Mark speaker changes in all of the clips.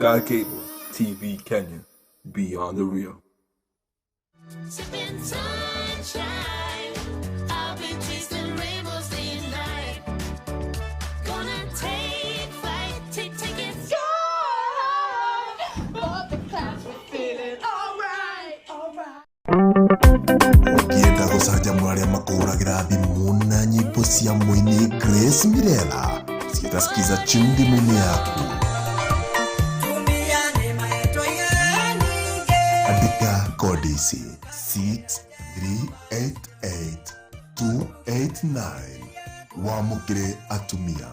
Speaker 1: Sky Cable TV Kenya, beyond the real.
Speaker 2: Sipping sunshine. I'll be chasing rainbows day and night. Gonna take flight, take it sky. Above the clouds, we're feeling alright, alright.
Speaker 3: Ũngĩenda gũcanjamũra arĩa makũhũragĩra thimũ na nyĩmbo cia mũini Grace Mirella ciĩta Skiza tune thimũ-inĩ yaku. Andĩka kodi ici 6388289 wamũkĩre atumia.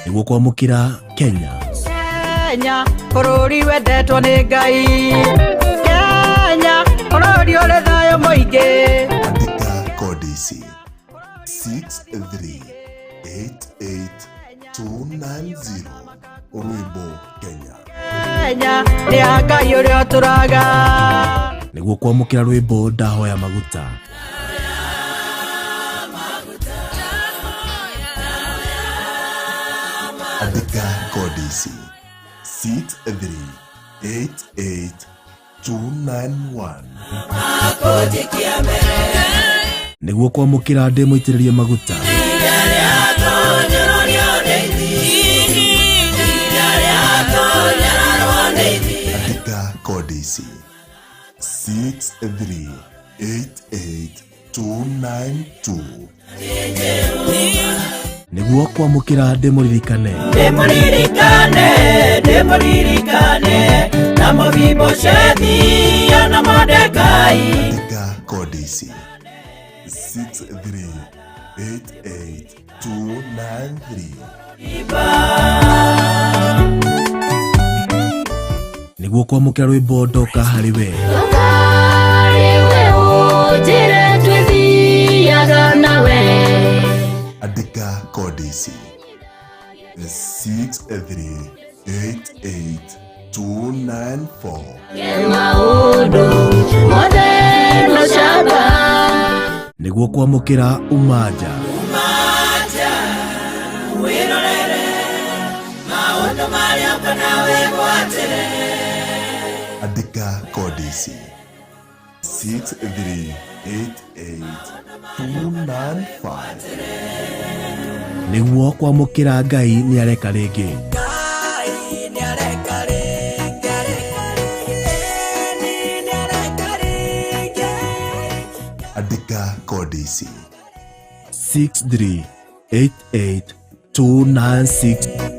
Speaker 4: Nĩguo kwamũkĩra Kenya.
Speaker 5: Kenya bũrũri wendetwo nĩ Ngai, Kenya bũrũri ũrĩ thayũ mũingĩ.
Speaker 3: Andĩka kodi ici 6388290 rwĩmbo Kenya.
Speaker 5: Kenya nĩ ya Ngai ũrĩa ũtũraga.
Speaker 4: Nĩguo kwamũkĩra rwĩmbo Ndahoya Maguta.
Speaker 3: Andĩka kodi ici 6388291.
Speaker 4: Nĩguo kwamũkĩra Ndĩ Mũitĩrĩrie Maguta.
Speaker 3: Andĩka kodi ici 6388292.
Speaker 4: Nĩguo kwamũkĩra Ndĩmũririkane.
Speaker 5: Ndĩmũririkane, ndĩmũririkane na Mefiboshethi na Mordekai.
Speaker 3: Andĩka kodi ici 6388293.
Speaker 4: Nĩguo kwamũkĩra rwĩmbo Ndoka Harĩ We.
Speaker 2: Ndũkariwe ũnjĩre twĩthiaga nawe.
Speaker 3: Andĩka kodi ici 6388294.
Speaker 2: Maũndũ mothe macamba.
Speaker 4: Nĩguo kwamũkĩra Umaja.
Speaker 3: Andĩka kodi ici 6388295.
Speaker 4: Nĩguo kwamũkĩra Ngai Nĩareka Rĩngĩ.
Speaker 3: Andĩka kodi ici
Speaker 4: 6388296.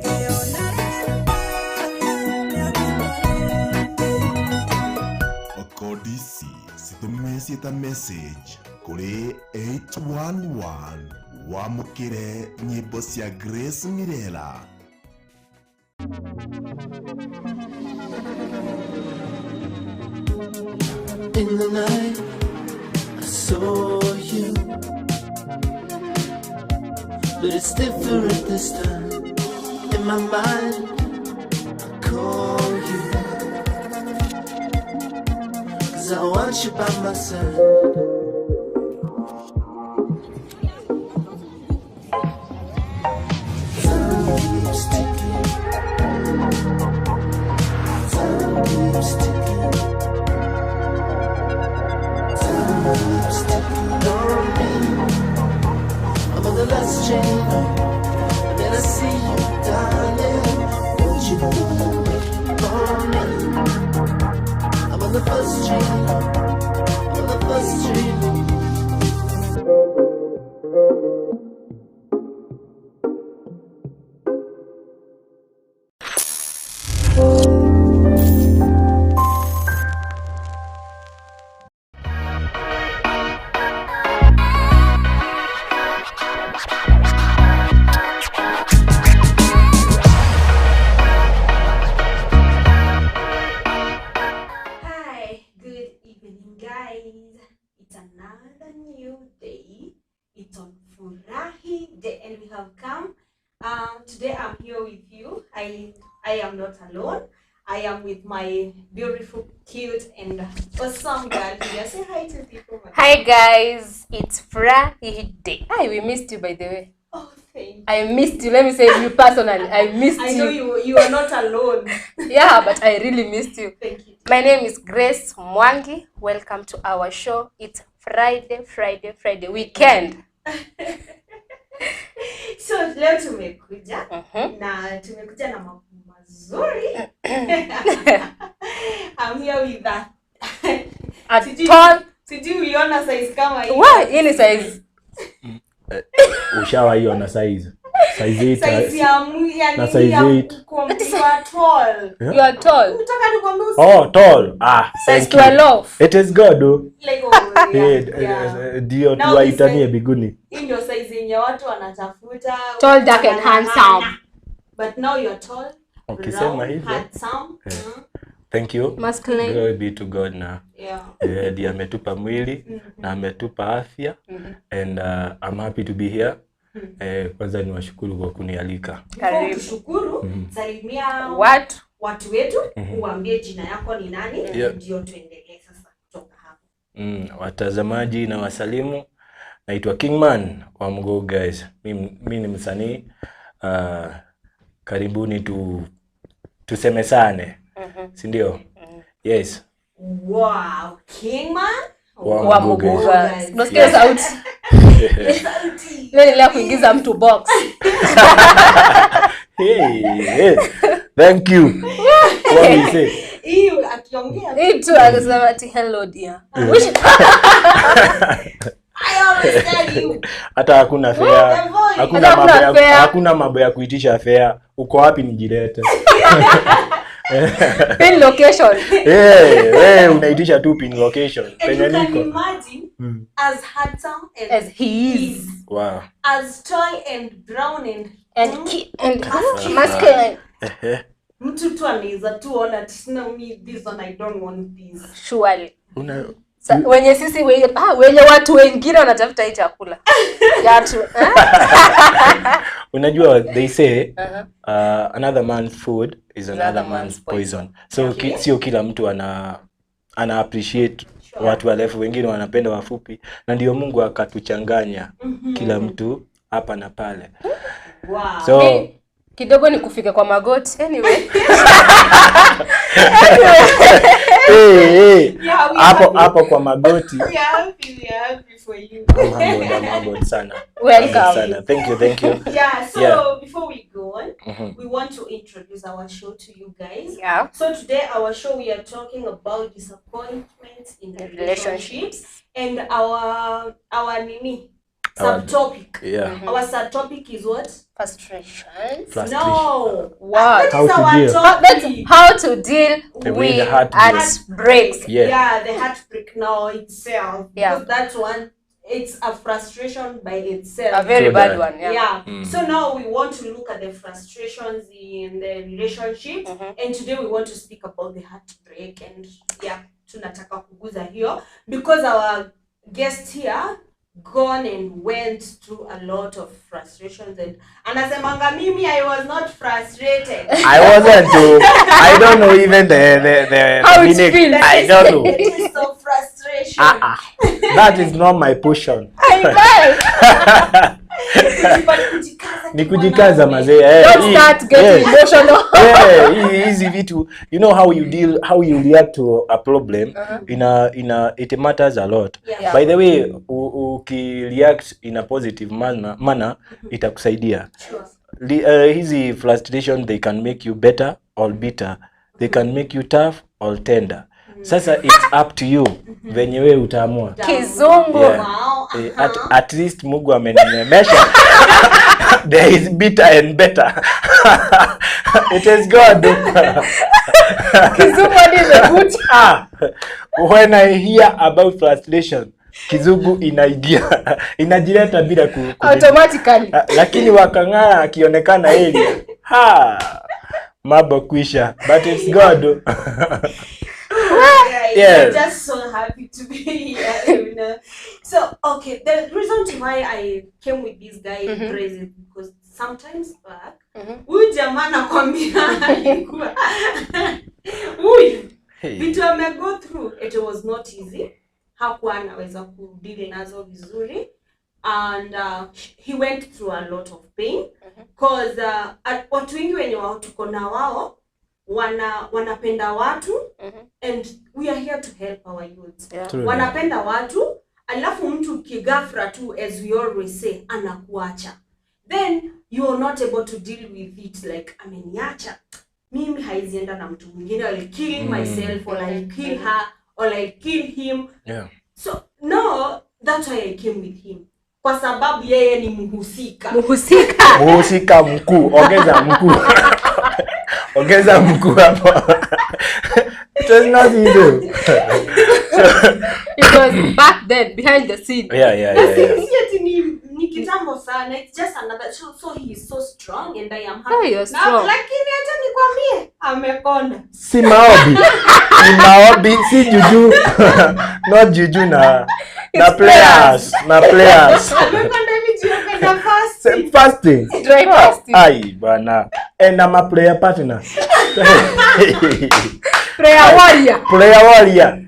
Speaker 3: Kodi ici citũme ciĩta message kũrĩ 811 wamũkĩre nyĩmbo cia Grace Mirella.
Speaker 6: In the night, I saw you, but it's different this time. In my mind, I call you, 'cause I want you by my side. Time keeps ticking. Time keeps ticking. Time keeps ticking on me. I'm on the last train home, and then I see you, darling. Won't you wait for me? I'm on the first train home. I'm on the first train home.
Speaker 7: Hi, good evening, guys. It's another new day. It's on Furahi Day, and we have come. Today I'm here with you. I am not alone. I am with my beautiful, cute, and awesome girl here. Say hi to people, madam.
Speaker 8: Hi guys, it's Friday. Hi, we missed you by the way.
Speaker 7: Oh, thank Thank you.
Speaker 8: I missed you. Let me say you personally. I missed
Speaker 7: I know
Speaker 8: you.
Speaker 7: you are not alone.
Speaker 8: Yeah, but I really missed you.
Speaker 7: Thank you.
Speaker 8: My name is Grace Mwangi. Welcome to our show. It's Friday, Friday, Friday weekend.
Speaker 7: So leo tumekuja na tumekuja na mambo mazuri. I'm here with that.
Speaker 8: A
Speaker 7: Sijui-
Speaker 8: tall.
Speaker 7: Sijui uliona size kama hii.
Speaker 8: Why? Hii ni size.
Speaker 4: Ushawaiona size size 8
Speaker 7: Size ya ya
Speaker 4: Na
Speaker 7: nini
Speaker 4: size
Speaker 7: ya
Speaker 4: 8.
Speaker 7: kuambiwa tall.
Speaker 4: Yeah.
Speaker 8: You are tall.
Speaker 7: Unataka nikwambie
Speaker 4: Oh, tall. Ah,
Speaker 8: Size
Speaker 4: thank you.
Speaker 8: 12.
Speaker 4: It is God. Oh.
Speaker 7: Like, oh, yeah,
Speaker 4: Eh,
Speaker 7: yeah.
Speaker 4: ndio
Speaker 7: Now
Speaker 4: tuwaitanie
Speaker 7: this
Speaker 4: biguni.
Speaker 7: Hii ndio size yenye watu wanatafuta.
Speaker 8: Tall, dark and handsome.
Speaker 7: But now you're tall.
Speaker 4: Ukisema
Speaker 7: brown,
Speaker 4: hivyo.
Speaker 7: handsome.
Speaker 4: Eh.
Speaker 7: Mm.
Speaker 4: Thank you.
Speaker 8: Masculine.
Speaker 4: Glory be to God na.
Speaker 7: Yeah.
Speaker 4: Eh, ndiye ametupa mwili na ametupa afya and I'm happy to be here. Eh, kwanza niwashukuru kwa kunialika.
Speaker 7: Before
Speaker 8: Karibu.
Speaker 7: tushukuru, salimia
Speaker 8: Watu.
Speaker 7: watu wetu, uambie jina yako ni nani,
Speaker 4: Yeah.
Speaker 7: ndio tuendelee sasa kutoka hapo.
Speaker 4: Watazamaji na wasalimu, naitwa Kingman wa Mgo guys. Mi ni msanii. Karibuni tusemesane, si ndio? Yes.
Speaker 7: Wow, Kingman
Speaker 4: Wa
Speaker 8: Wa
Speaker 4: Mgo guys.
Speaker 8: Muguga.
Speaker 7: Guys.
Speaker 8: Unasikia
Speaker 4: Yes.
Speaker 8: sauti?
Speaker 7: Sauti.
Speaker 8: Leo nilea kuingiza mtu box.
Speaker 4: Hey, hey. Thank you. What do you say?
Speaker 7: Hii akiongea
Speaker 8: Hii tu akasema ati hello dear. Which
Speaker 7: I always tell you.
Speaker 4: Hata hakuna fare.
Speaker 7: The voice.
Speaker 4: Hakuna
Speaker 8: Hata
Speaker 4: mambo
Speaker 8: hakuna
Speaker 4: ya
Speaker 8: fare.
Speaker 4: hakuna mambo ya kuitisha fare. Uko wapi nijilete?
Speaker 8: pin location.
Speaker 4: Hey, hey, unaitisha tu pin location.
Speaker 7: And
Speaker 4: Penye
Speaker 7: you can
Speaker 4: niko.
Speaker 7: imagine as handsome as,
Speaker 8: As he is.
Speaker 4: Wow.
Speaker 7: as tall and brown and
Speaker 8: And masculine.
Speaker 7: mtu tu anaweza tu ona no me this one I don't want this.
Speaker 8: Surely.
Speaker 4: Una
Speaker 8: Sa, wenye sisi wenye, wenye watu wengine wanatafuta hii chakula. Ya tu.
Speaker 4: Unajua they say another man's food is another man's poison. So sio kila mtu ana appreciate watu warefu, wengine wanapenda wafupi, na ndio Mungu akatuchanganya kila mtu hapa na pale.
Speaker 7: Wow.
Speaker 4: So
Speaker 8: Kidogo ni kufika kwa magoti. Anyway.
Speaker 4: hey, hey.
Speaker 7: Yeah, we
Speaker 4: Hapo hapo kwa magoti.
Speaker 7: We are happy, we are happy for you.
Speaker 4: I'm humbled, I'm humbled sana.
Speaker 8: Welcome.
Speaker 4: Humbled sana. Thank you, thank you.
Speaker 7: Yeah, so
Speaker 4: Yeah.
Speaker 7: before we go on, we want to introduce our show to you guys.
Speaker 8: Yeah.
Speaker 7: So today our show we are talking about disappointments in relationships and our nini subtopic.
Speaker 4: Yeah.
Speaker 7: Our subtopic is what?
Speaker 8: Frustrations.
Speaker 4: Frustration.
Speaker 7: No.
Speaker 8: What?
Speaker 7: That
Speaker 4: How
Speaker 7: is
Speaker 4: to
Speaker 7: our
Speaker 4: deal.
Speaker 7: topic.
Speaker 8: That's how to deal
Speaker 4: With
Speaker 8: with
Speaker 4: heartbreak.
Speaker 8: heartbreaks.
Speaker 4: Yeah.
Speaker 7: Yeah, the heartbreak now itself.
Speaker 8: Yeah.
Speaker 7: Because that one, it's a frustration by itself.
Speaker 8: A very
Speaker 4: So
Speaker 8: bad
Speaker 4: that-
Speaker 8: one. Yeah.
Speaker 7: Yeah. So now we want to look at the frustrations in the relationship, and today we want to speak about the heartbreak and yeah, tunataka kuguza hiyo because our guest here gone and went through a lot of frustrations and anasemanga mimi I was not frustrated.
Speaker 4: I wasn't too. I don't know even the
Speaker 8: How it
Speaker 4: meaning.
Speaker 8: feels.
Speaker 4: I don't know.
Speaker 7: It is so frustration.
Speaker 4: That is not my portion.
Speaker 8: I know.
Speaker 4: Ni kujikaza mazee. Eh,
Speaker 8: Don't start getting emotional.
Speaker 4: Yeah, hizi vitu, you know how you deal, how you react to a problem in a it matters a lot.
Speaker 7: Yeah.
Speaker 4: By the way, ukireact in a positive manner itakusaidia.
Speaker 7: Sure.
Speaker 4: Hizi frustration, they can make you better or bitter. They can make you tough or tender. Sasa it's up to you venye wewe utaamua.
Speaker 8: Kizungu.
Speaker 4: Yeah.
Speaker 7: Wow.
Speaker 4: Eh, at least Mungu ameninemesha. There is bitter and better. It is God.
Speaker 8: Kizungu hadi imekuja.
Speaker 4: Ah, when I hear about frustration, kizungu inaingia inajileta bila ku
Speaker 8: Automatically.
Speaker 4: Ah, lakini wakang'aa akionekana area, ha, mambo kwisha, but it's God.
Speaker 7: Yeah,
Speaker 4: Yes.
Speaker 7: I'm just so happy to be here, you know. So, okay, the reason why I came with this guy Grace is because sometimes back, huyu jamaa nakwambia alikuwa huyu
Speaker 4: Hey.
Speaker 7: vitu ame go through, it was not easy. Hakuwa anaweza kudeal nazo vizuri. And he went through a lot of pain cause watu wengi wenye tuko na wao wanapenda watu and we are here to help our youth.
Speaker 8: Yeah.
Speaker 7: Wanapenda watu, alafu mtu kigafra tu, as we always say, anakuacha. Then you are not able to deal with it, like ameniacha mimi, haizienda na mtu mwingine, I'll kill myself or I'll kill her or I'll kill him.
Speaker 4: Yeah.
Speaker 7: So no, that's why I came with him, kwa sababu yeye ni mhusika.
Speaker 4: Mhusika mkuu, ongeza mkuu. Ongeza mkuu hapo. It was not easy.
Speaker 8: It was back then, behind the scene.
Speaker 4: Yeah.
Speaker 7: Ni kitambo sana. It's just another so he is so strong and I am happy.
Speaker 8: Oh, you're strong.
Speaker 7: Lakini acha nikwambie, amekonda.
Speaker 4: Si maobi. Ni maobi, si juju. Not juju na players. Na players.
Speaker 7: Amekonda hivi juu ya fasting.
Speaker 4: Fasting.
Speaker 8: Dry fasting.
Speaker 4: Ai bana. And I'm a player partner.
Speaker 8: Prayer warrior.
Speaker 4: Player warrior.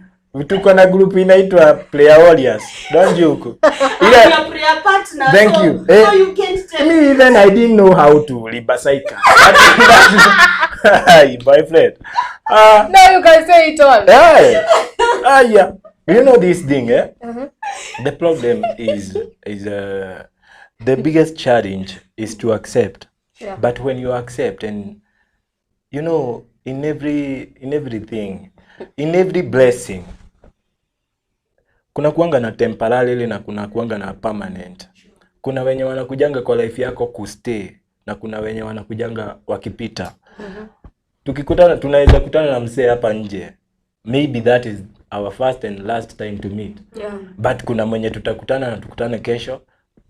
Speaker 4: Tuko na group inaitwa Player Warriors. Don't you?
Speaker 7: I'm your prayer partner.
Speaker 4: Thank
Speaker 7: so,
Speaker 4: you.
Speaker 7: So you can't tell
Speaker 4: me even I didn't know how to libasaika. Hi, boyfriend.
Speaker 8: Now you can say it all.
Speaker 4: Hey. Yeah. You know this thing, eh? The problem is the biggest challenge is to accept.
Speaker 8: Yeah.
Speaker 4: But when you accept, and you know, in everything, in every blessing, kuna kuanga na temporary na kuna kuanga na permanent. Kuna wenye wanakujanga kwa life yako kustay na kuna wenye wanakujanga wakipita. Tukikutana, tunaweza kutana na msee hapa nje. Maybe that is our first and last time to meet.
Speaker 8: Yeah.
Speaker 4: But kuna mwenye tutakutana na tukutane kesho,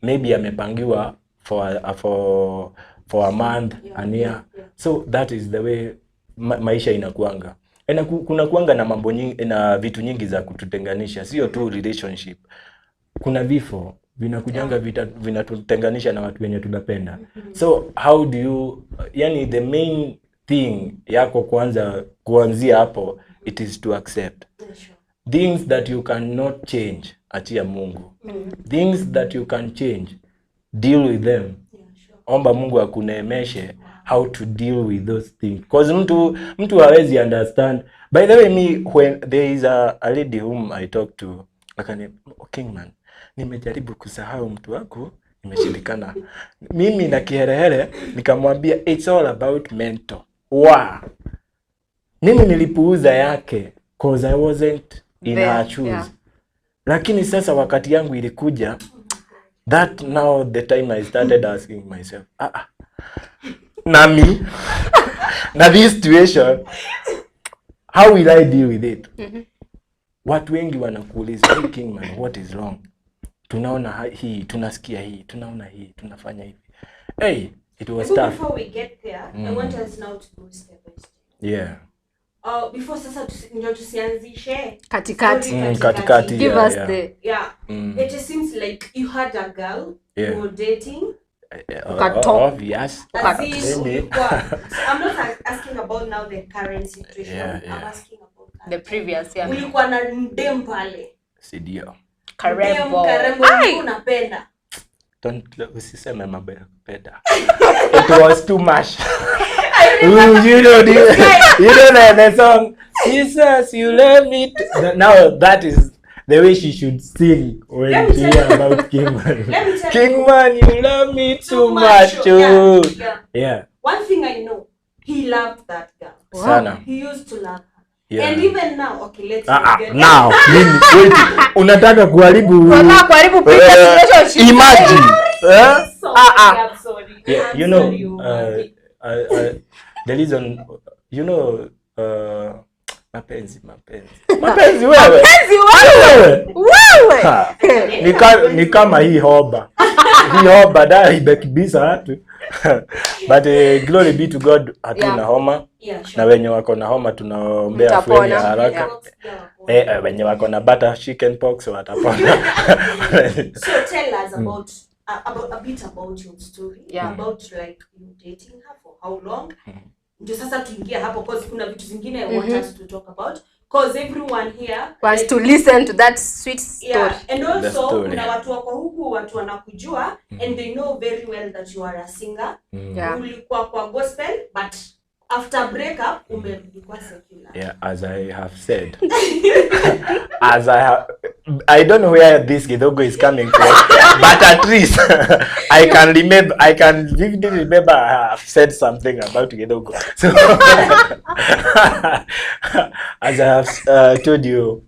Speaker 4: maybe amepangiwa for a month, a year. So that is the way maisha inakuanga. Na kuna kuanga na mambo nyingi na vitu nyingi za kututenganisha, sio tu relationship. Kuna vifo vinakujanga, vinatutenganisha na watu wenye tunapenda. So how do you, yani the main thing yako kwanza kuanzia hapo, it is to accept. Things that you cannot change, achia Mungu. Things that you can change, deal with them. Omba Mungu akuneemeshe how to deal with those things. Cause mtu hawezi understand. By the way, me, when there is a lady whom I talk to, akani, Kingman, nimejaribu kusahau mtu wako, nimeshindikana. Mimi na kiherehere nikamwambia it's all about mental. Wow. Mimi nilipuuza yake cause I wasn't in her shoes.
Speaker 8: Yeah.
Speaker 4: Lakini sasa wakati yangu ilikuja, that now the time I started asking myself, nami na this situation, how will I deal with it? Watu wengi wanakuuliza, hey Kingman, what is wrong? Tunaona hii, tunasikia hii, tunaona hii, tunafanya hivi. Hey, it was tough.
Speaker 7: Before we get there, I want us now to go step by step.
Speaker 4: Yeah.
Speaker 7: Before sasa ndio tusianzishe
Speaker 8: katikati.
Speaker 4: Katikati.
Speaker 8: Give us the
Speaker 7: It seems like you had a girl you were dating.
Speaker 4: Obvious.
Speaker 7: I'm not asking about now the current situation.
Speaker 4: Yeah.
Speaker 7: I'm asking about
Speaker 8: the previous. Yeah.
Speaker 7: Ulikuwa na dem pale.
Speaker 4: Sidio.
Speaker 8: Karembo.
Speaker 7: Karembo unapenda.
Speaker 4: Don't usiseme mambo ya kupenda. It was too much. You know this, you know the song Jesus you love me. Now that is the way she should sing when she hear about Kingman. Kingman, you love me too much. Yeah.
Speaker 7: One thing I know, he loved that girl.
Speaker 4: Wow. Sana.
Speaker 7: He used to love her.
Speaker 4: Yeah.
Speaker 7: And even now, okay, let's get
Speaker 4: now. Mimi, wait. Unataka kuharibu.
Speaker 8: Unataka kuharibu previous relationship.
Speaker 4: Imagine.
Speaker 7: I'm sorry.
Speaker 4: Yeah, you know, the reason, you know, mapenzi wewe.
Speaker 8: Mapenzi wewe.
Speaker 4: Ni kama hii hoba. Hii hoba da ibekibisa watu. But glory be to God, hatuna homa.
Speaker 7: Yeah, sure.
Speaker 4: Na wenye wako na homa tunaombea afueni haraka. Wenye wako na butter chicken pox watapona.
Speaker 7: So tell us about a bit about your story, about like you dating her for how long. Ndio sasa tuingie hapo cause kuna vitu zingine I want us to talk about. Cause everyone here
Speaker 8: Wants to listen to that sweet story.
Speaker 7: Yeah, and
Speaker 4: The
Speaker 7: also
Speaker 4: story.
Speaker 7: kuna watu wako huku, watu wanakujua and they know very well that you are a singer.
Speaker 8: Yeah.
Speaker 7: Ulikuwa kwa gospel, but after breakup umerudi kwa secular.
Speaker 4: Yeah, as I have said, as I have, I don't know where this Githogo is coming from, but at least I can remember, I can vividly remember I have said something about Githogo. So, as I have told you,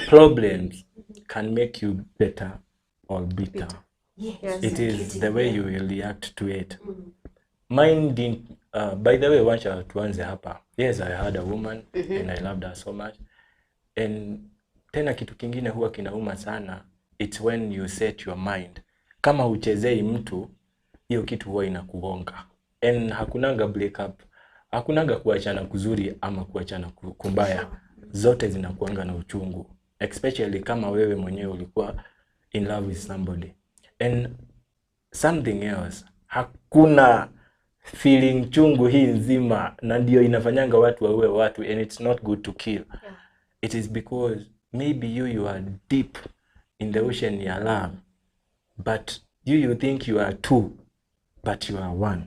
Speaker 4: problems can make you better or bitter.
Speaker 7: Yes.
Speaker 8: Yes.
Speaker 4: It is the way you will react to it. Mine didn't. By the way, wacha tuanze hapa. Yes, I had a woman and I loved her so much. And tena kitu kingine huwa kinauma sana, it's when you set your mind. Kama huchezei mtu, hiyo kitu huwa inakugonga. And hakunanga break up, hakunanga kuachana kuzuri ama kuachana kumbaya. Zote zinakuanga na uchungu, especially kama wewe mwenyewe ulikuwa in love with somebody. And something else, hakuna feeling chungu hii nzima, na ndio inafanyanga watu waue watu, and it's not good to kill. It is because maybe you are deep in the ocean ya love, but you think you are two, but you are one.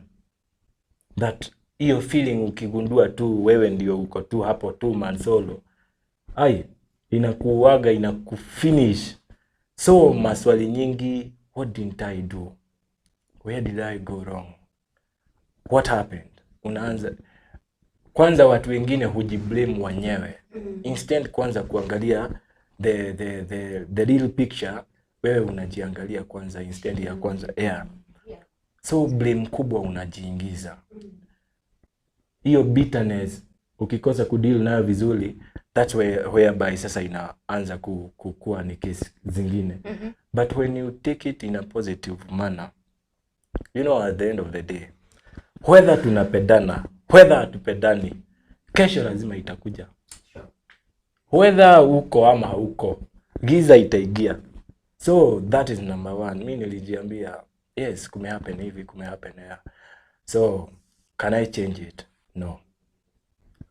Speaker 4: That hiyo feeling ukigundua tu wewe ndio uko tu hapo tu man solo, ai, inakuuaga, inakufinish. So maswali nyingi, what didn't I do? Where did I go wrong? What happened? Unaanza kwanza, watu wengine hujiblame wenyewe instead kwanza kuangalia the real picture. Wewe unajiangalia kwanza instead ya kwanza, yeah. So blame kubwa unajiingiza, hiyo bitterness ukikosa kudeal nayo vizuri, that's whereby sasa inaanza kukua ni kesi zingine. But when you take it in a positive manner, you know, at the end of the day, whether tunapendana, whether hatupendani, kesho lazima itakuja. Whether uko ama hauko, giza itaingia. So that is number one. Mi nilijiambia, yes, kumehappen hivi, kumehappen, yeah. So can I change it? No.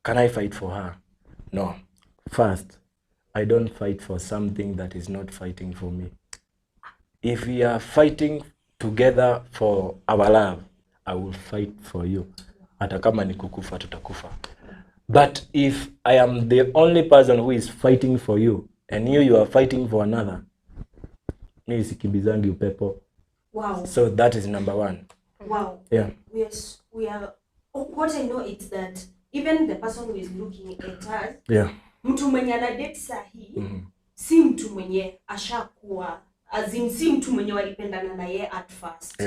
Speaker 4: Can I fight for her? No. First, I don't fight for something that is not fighting for me. If we are fighting together for our love, I will fight for you. Hata kama ni kukufa, tutakufa. But if I am the only person who is fighting for you and you are fighting for another, mi sikimbizangi upepo.
Speaker 7: Wow.
Speaker 4: So that is number one.
Speaker 7: Wow.
Speaker 4: Yeah.
Speaker 7: Yes, we are. What I know is that even the person who is looking at us, mtu mwenye ana date sahi, si mtu mwenye ashakuwa, as in si mtu mwenye walipendana na yeye at first.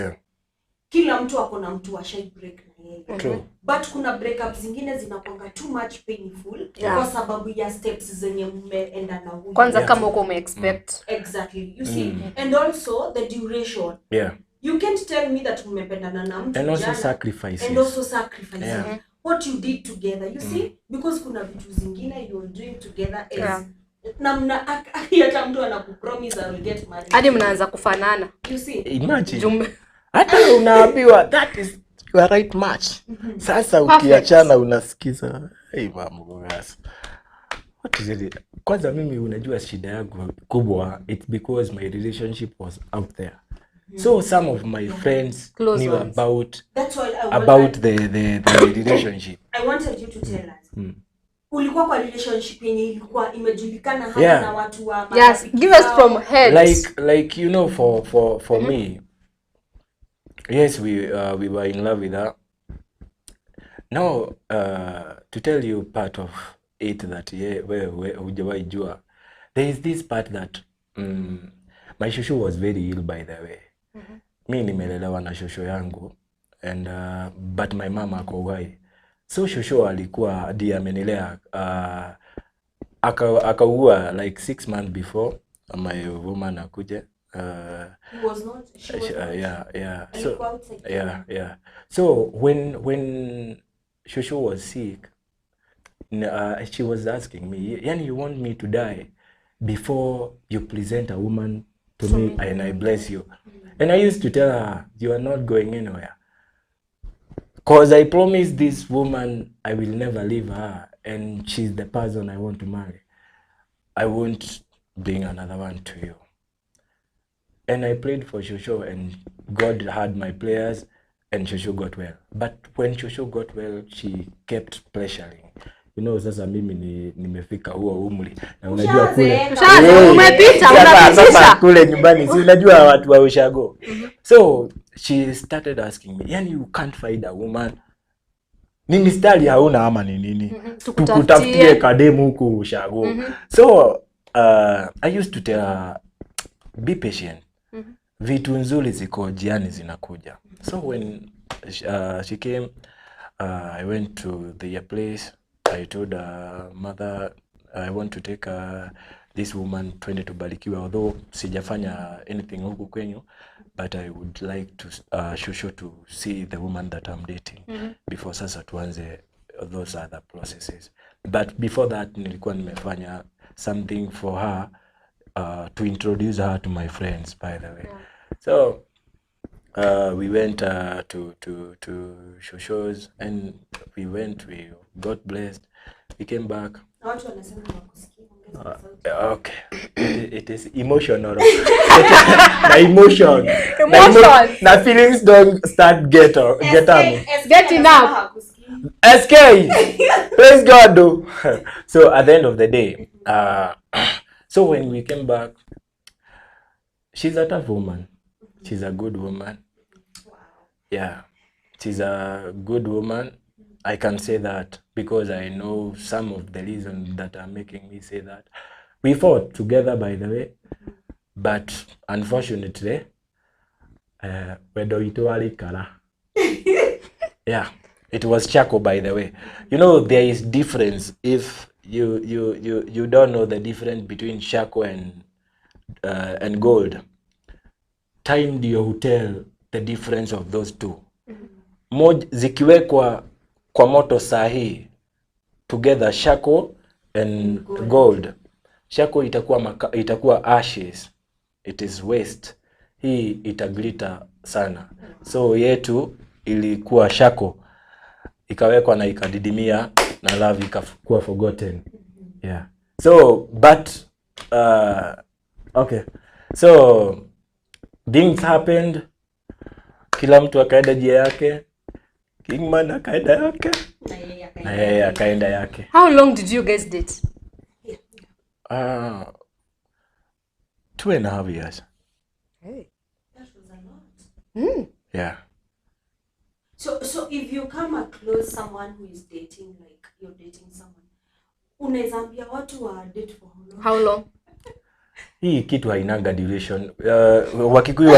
Speaker 7: Kila mtu ako na mtu ashai break na yeye.
Speaker 4: True.
Speaker 7: But kuna breakup zingine zinakuanga too much painful kwa sababu ya steps zenye mmeenda na huyu.
Speaker 8: Kwanza kama uko umeexpect.
Speaker 7: Exactly. You see, and also the duration. You can't tell me that mmependana na mtu
Speaker 4: And also
Speaker 7: jana.
Speaker 4: Sacrifices.
Speaker 7: And also sacrifices. What you did together, you see, because kuna vitu zingine you are doing together as namna hata mtu anakupromise I will get married.
Speaker 8: Hadi mnaanza kufanana.
Speaker 7: You see?
Speaker 4: Imagine.
Speaker 8: Hata
Speaker 4: unaambiwa that is your right match. Sasa ukiachana unasikiza, hey, mambo gasi. What is it? Kwanza mimi unajua shida yangu kubwa, it's because my relationship was out there. So some of my friends
Speaker 8: Close
Speaker 4: knew
Speaker 8: ones.
Speaker 4: about
Speaker 7: That's why I
Speaker 4: about the relationship.
Speaker 7: I wanted you to tell us. Ulikuwa kwa relationship yenye ilikuwa imejulikana hata na watu wa
Speaker 8: Yes,
Speaker 7: marafiki
Speaker 8: give us
Speaker 7: zao.
Speaker 8: from head.
Speaker 4: Like you know, for me, yes, we were in love with her. Now, to tell you part of it that yeah, wewe hujawahi jua, there is this part that my shosho was very ill, by the way. Mi nimelelewa na shosho yangu and but my mama ako uhai. So shosho alikuwa ndiye amenilea, akaugua like 6 months before my woman akuje.
Speaker 7: He was not, she was not.
Speaker 4: Yeah, yeah. So,
Speaker 7: Alikuwa outside.
Speaker 4: yeah, yeah. So when Shosho was sick, she was asking me, yani you want me to die before you present a woman to me and I bless you. And I used to tell her, you are not going anywhere. Because I promised this woman I will never leave her. and she's the person I want to marry. I won't bring another one to you. And I prayed for Shosho, and God heard my prayers, and Shosho got well. But when Shosho got well, she kept pressuring. You know, sasa mimi ni nimefika huo umri na unajua kule
Speaker 8: Ushazeeka, umepita,
Speaker 4: Sasa
Speaker 8: unapitisha.
Speaker 4: kule nyumbani si unajua watu wa ushago. So she started asking me, yani you can't find a woman, ni mistari hauna ama ni nini?
Speaker 8: Tukutafutie.
Speaker 4: Tukutafutie kademu huku ushago. So I used to tell her, be patient, vitu nzuri ziko jiani zinakuja. So when she came, I went to their place. I told her mother, I want to take this woman, twende tubarikiwe, although sijafanya anything huku kwenyu, but I would like to shosho to see the woman that I'm dating before sasa tuanze those other processes. But before that nilikuwa nimefanya something for her, to introduce her to my friends, by the way. So we went to Shosho's, and we went, we got blessed, we came back.
Speaker 7: Na watu wanasema hawakusikii, ongeza sauti.
Speaker 4: Okay, it is emotional. Na emotion, na,
Speaker 8: Emotions.
Speaker 4: na feelings don't start get get up.
Speaker 7: SK
Speaker 8: Getting
Speaker 7: anasema
Speaker 8: up.
Speaker 7: hawakusikii.
Speaker 4: SK, praise God though. So at the end of the day, so when we came back, she's a tough woman. She's a good woman. Yeah, she's a good woman. I can say that because I know some of the reasons that are making me say that. We fought together, by the way, but unfortunately, wendo witũ warĩkara. Yeah, it was charcoal, by the way. You know, there is difference if you don't know the difference between charcoal and gold. Time ndio hutell the difference of those two. Zikiwekwa kwa moto sahi together, charcoal and gold, charcoal itakuwa ashes, it is waste. Hii itaglitter sana. So yetu ilikuwa charcoal, ikawekwa na ikadidimia na love ikakuwa forgotten. Yeah. So but okay, so things happened, kila mtu akaenda njia yake, Kingman akaenda yake
Speaker 7: Na yeye akaenda.
Speaker 4: Na yeye akaenda yake.
Speaker 8: How long did you guys date?
Speaker 4: 2.5 years.
Speaker 7: That was a lot.
Speaker 4: Yeah.
Speaker 7: So if you come across someone who is dating, like you're dating someone, unaweza ambia watu wa date for how long?
Speaker 8: How long?
Speaker 4: Hii kitu hainanga duration. Wakikuyu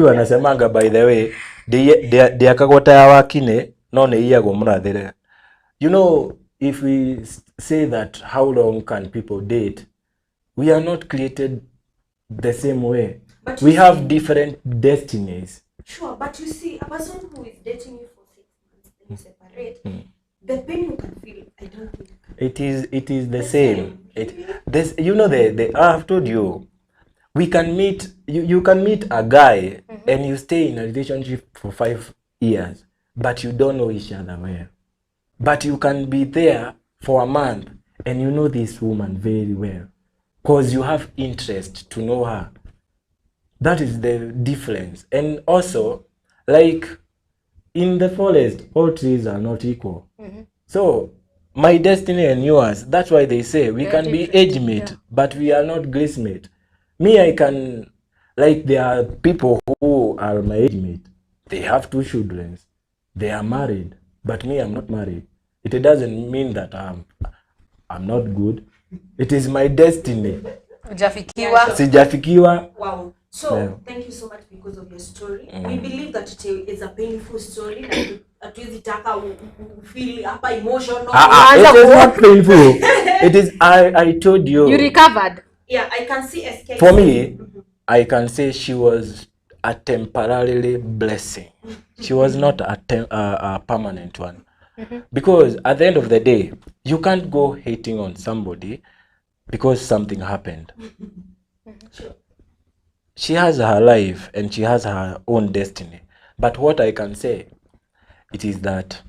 Speaker 4: wanasemanga, by the way, ndiakagwo ta ya wakine no nĩ iyagwo mũrathĩre. You know, if we say that how long can people date, we are not created the same way.
Speaker 7: But
Speaker 4: We
Speaker 7: you
Speaker 4: have
Speaker 7: see-
Speaker 4: different destinies.
Speaker 7: Sure, but you see, a person who is dating you for 6 months, then you separate, the pain you can feel, I don't think you can.
Speaker 4: It is the same. It this you know the I've told you, we can meet you, you can meet a guy and you stay in a relationship for 5 years, but you don't know each other well. But you can be there for a month and you know this woman very well because you have interest to know her. That is the difference. And also, like in the forest, all trees are not equal. So my destiny and yours, that's why they say we
Speaker 8: They're
Speaker 4: can be
Speaker 8: different,
Speaker 4: age mate, but we are not grace mate. Me, I can, like, there are people who are my age mate. They have two children. They are married, but me, I'm not married. It doesn't mean that I'm not good. It is my destiny.
Speaker 8: Hujafikiwa.
Speaker 4: Sijafikiwa.
Speaker 7: Wow. So thank you so much because of your story. We believe that it is a painful story. Na hatuwezi taka feel hapa emotional.
Speaker 4: Ah, ah, it is not painful. It is, I told you.
Speaker 8: You recovered.
Speaker 7: Yeah, I can see SK.
Speaker 4: For me, I can say she was a temporarily blessing. She was not a permanent one. Because at the end of the day, you can't go hating on somebody because something happened. She has her life and she has her own destiny. But what I can say, it is that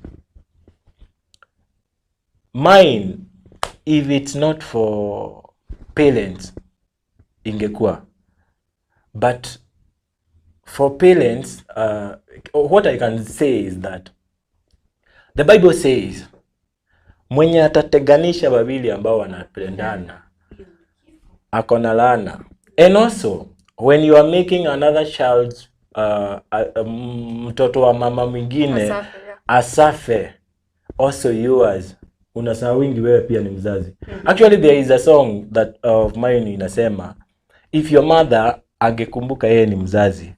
Speaker 4: Mine, if it's not for parents, ingekuwa. But for parents, what I can say is that the Bible says, mwenye atatenganisha wawili ambao wanapendana ako na laana. And also, when you are making another child's mtoto wa mama mwingine asafe, also yours, unasahau wingi wewe pia ni mzazi. Actually there is a song that of mine inasema, if your mother angekumbuka yeye ni mzazi,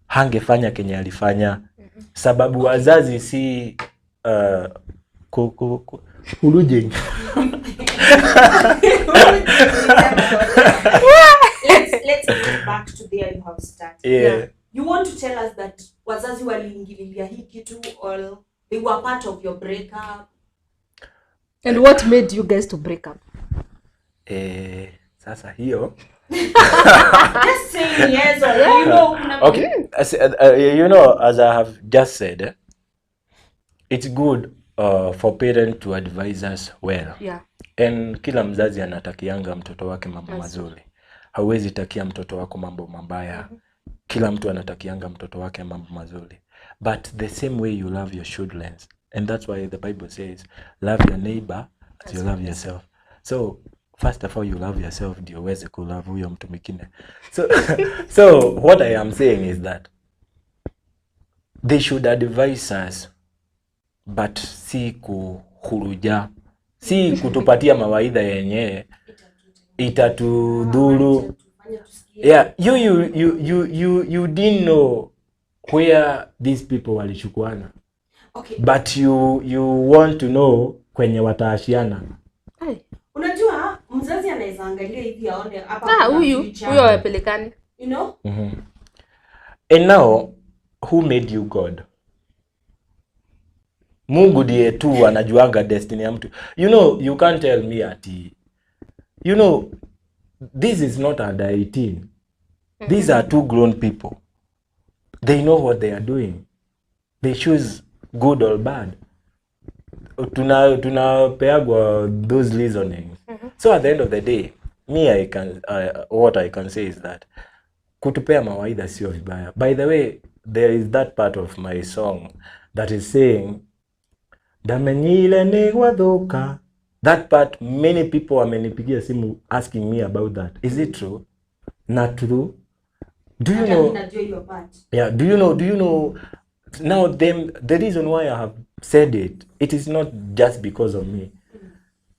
Speaker 4: hangefanya kenye alifanya. Sababu wazazi si kulujing.
Speaker 7: Let's get back to there you have started.
Speaker 4: Yeah.
Speaker 7: You want to tell us that wazazi waliingililia hii kitu or they were part of your breakup?
Speaker 8: And what made you guys to break up?
Speaker 4: Sasa hiyo.
Speaker 7: Just say yes or you know.
Speaker 4: Okay. As, you know, as I have just said, it's good for parents to advise us well.
Speaker 8: Yeah.
Speaker 4: And kila mzazi anatakianga mtoto wake mambo mazuri. Hauwezi takia mtoto wako mambo mabaya. Kila mtu anatakianga mtoto wake mambo mazuri. But the same way you love your children, and that's why the Bible says, love your neighbor as you love yourself. So first of all, you love yourself ndio uweze kulove huyo mtu mwingine. So, so what I am saying is that they should advise us, but si kuhuruja, si kutupatia mawaidha yenyewe itatudhuru. Yeah, you didn't know where these people walichukuana.
Speaker 7: Okay.
Speaker 4: But you want to know kwenye wataashiana.
Speaker 7: Unajua mzazi anaweza angalia hivi aone hapa
Speaker 8: huyu hawapelekani.
Speaker 7: You know?
Speaker 4: And now who made you God? Mungu ndiye tu anajuanga destiny ya mtu. You know, you can't tell me ati, you know, this is not under 18. These are two grown people. They know what they are doing. They choose good or bad. Tunapeagwa those reasonings. So at the end of the day, me I can what I can say is that kutupea mawaidha sio vibaya. By the way, there is that part of my song that is saying damenyile nigwathuka. That part, many people wamenipigia simu asking me about that. Is it true? Not true. Do you know? Yeah, do you know now them, the reason why I have said it, it is not just because of me.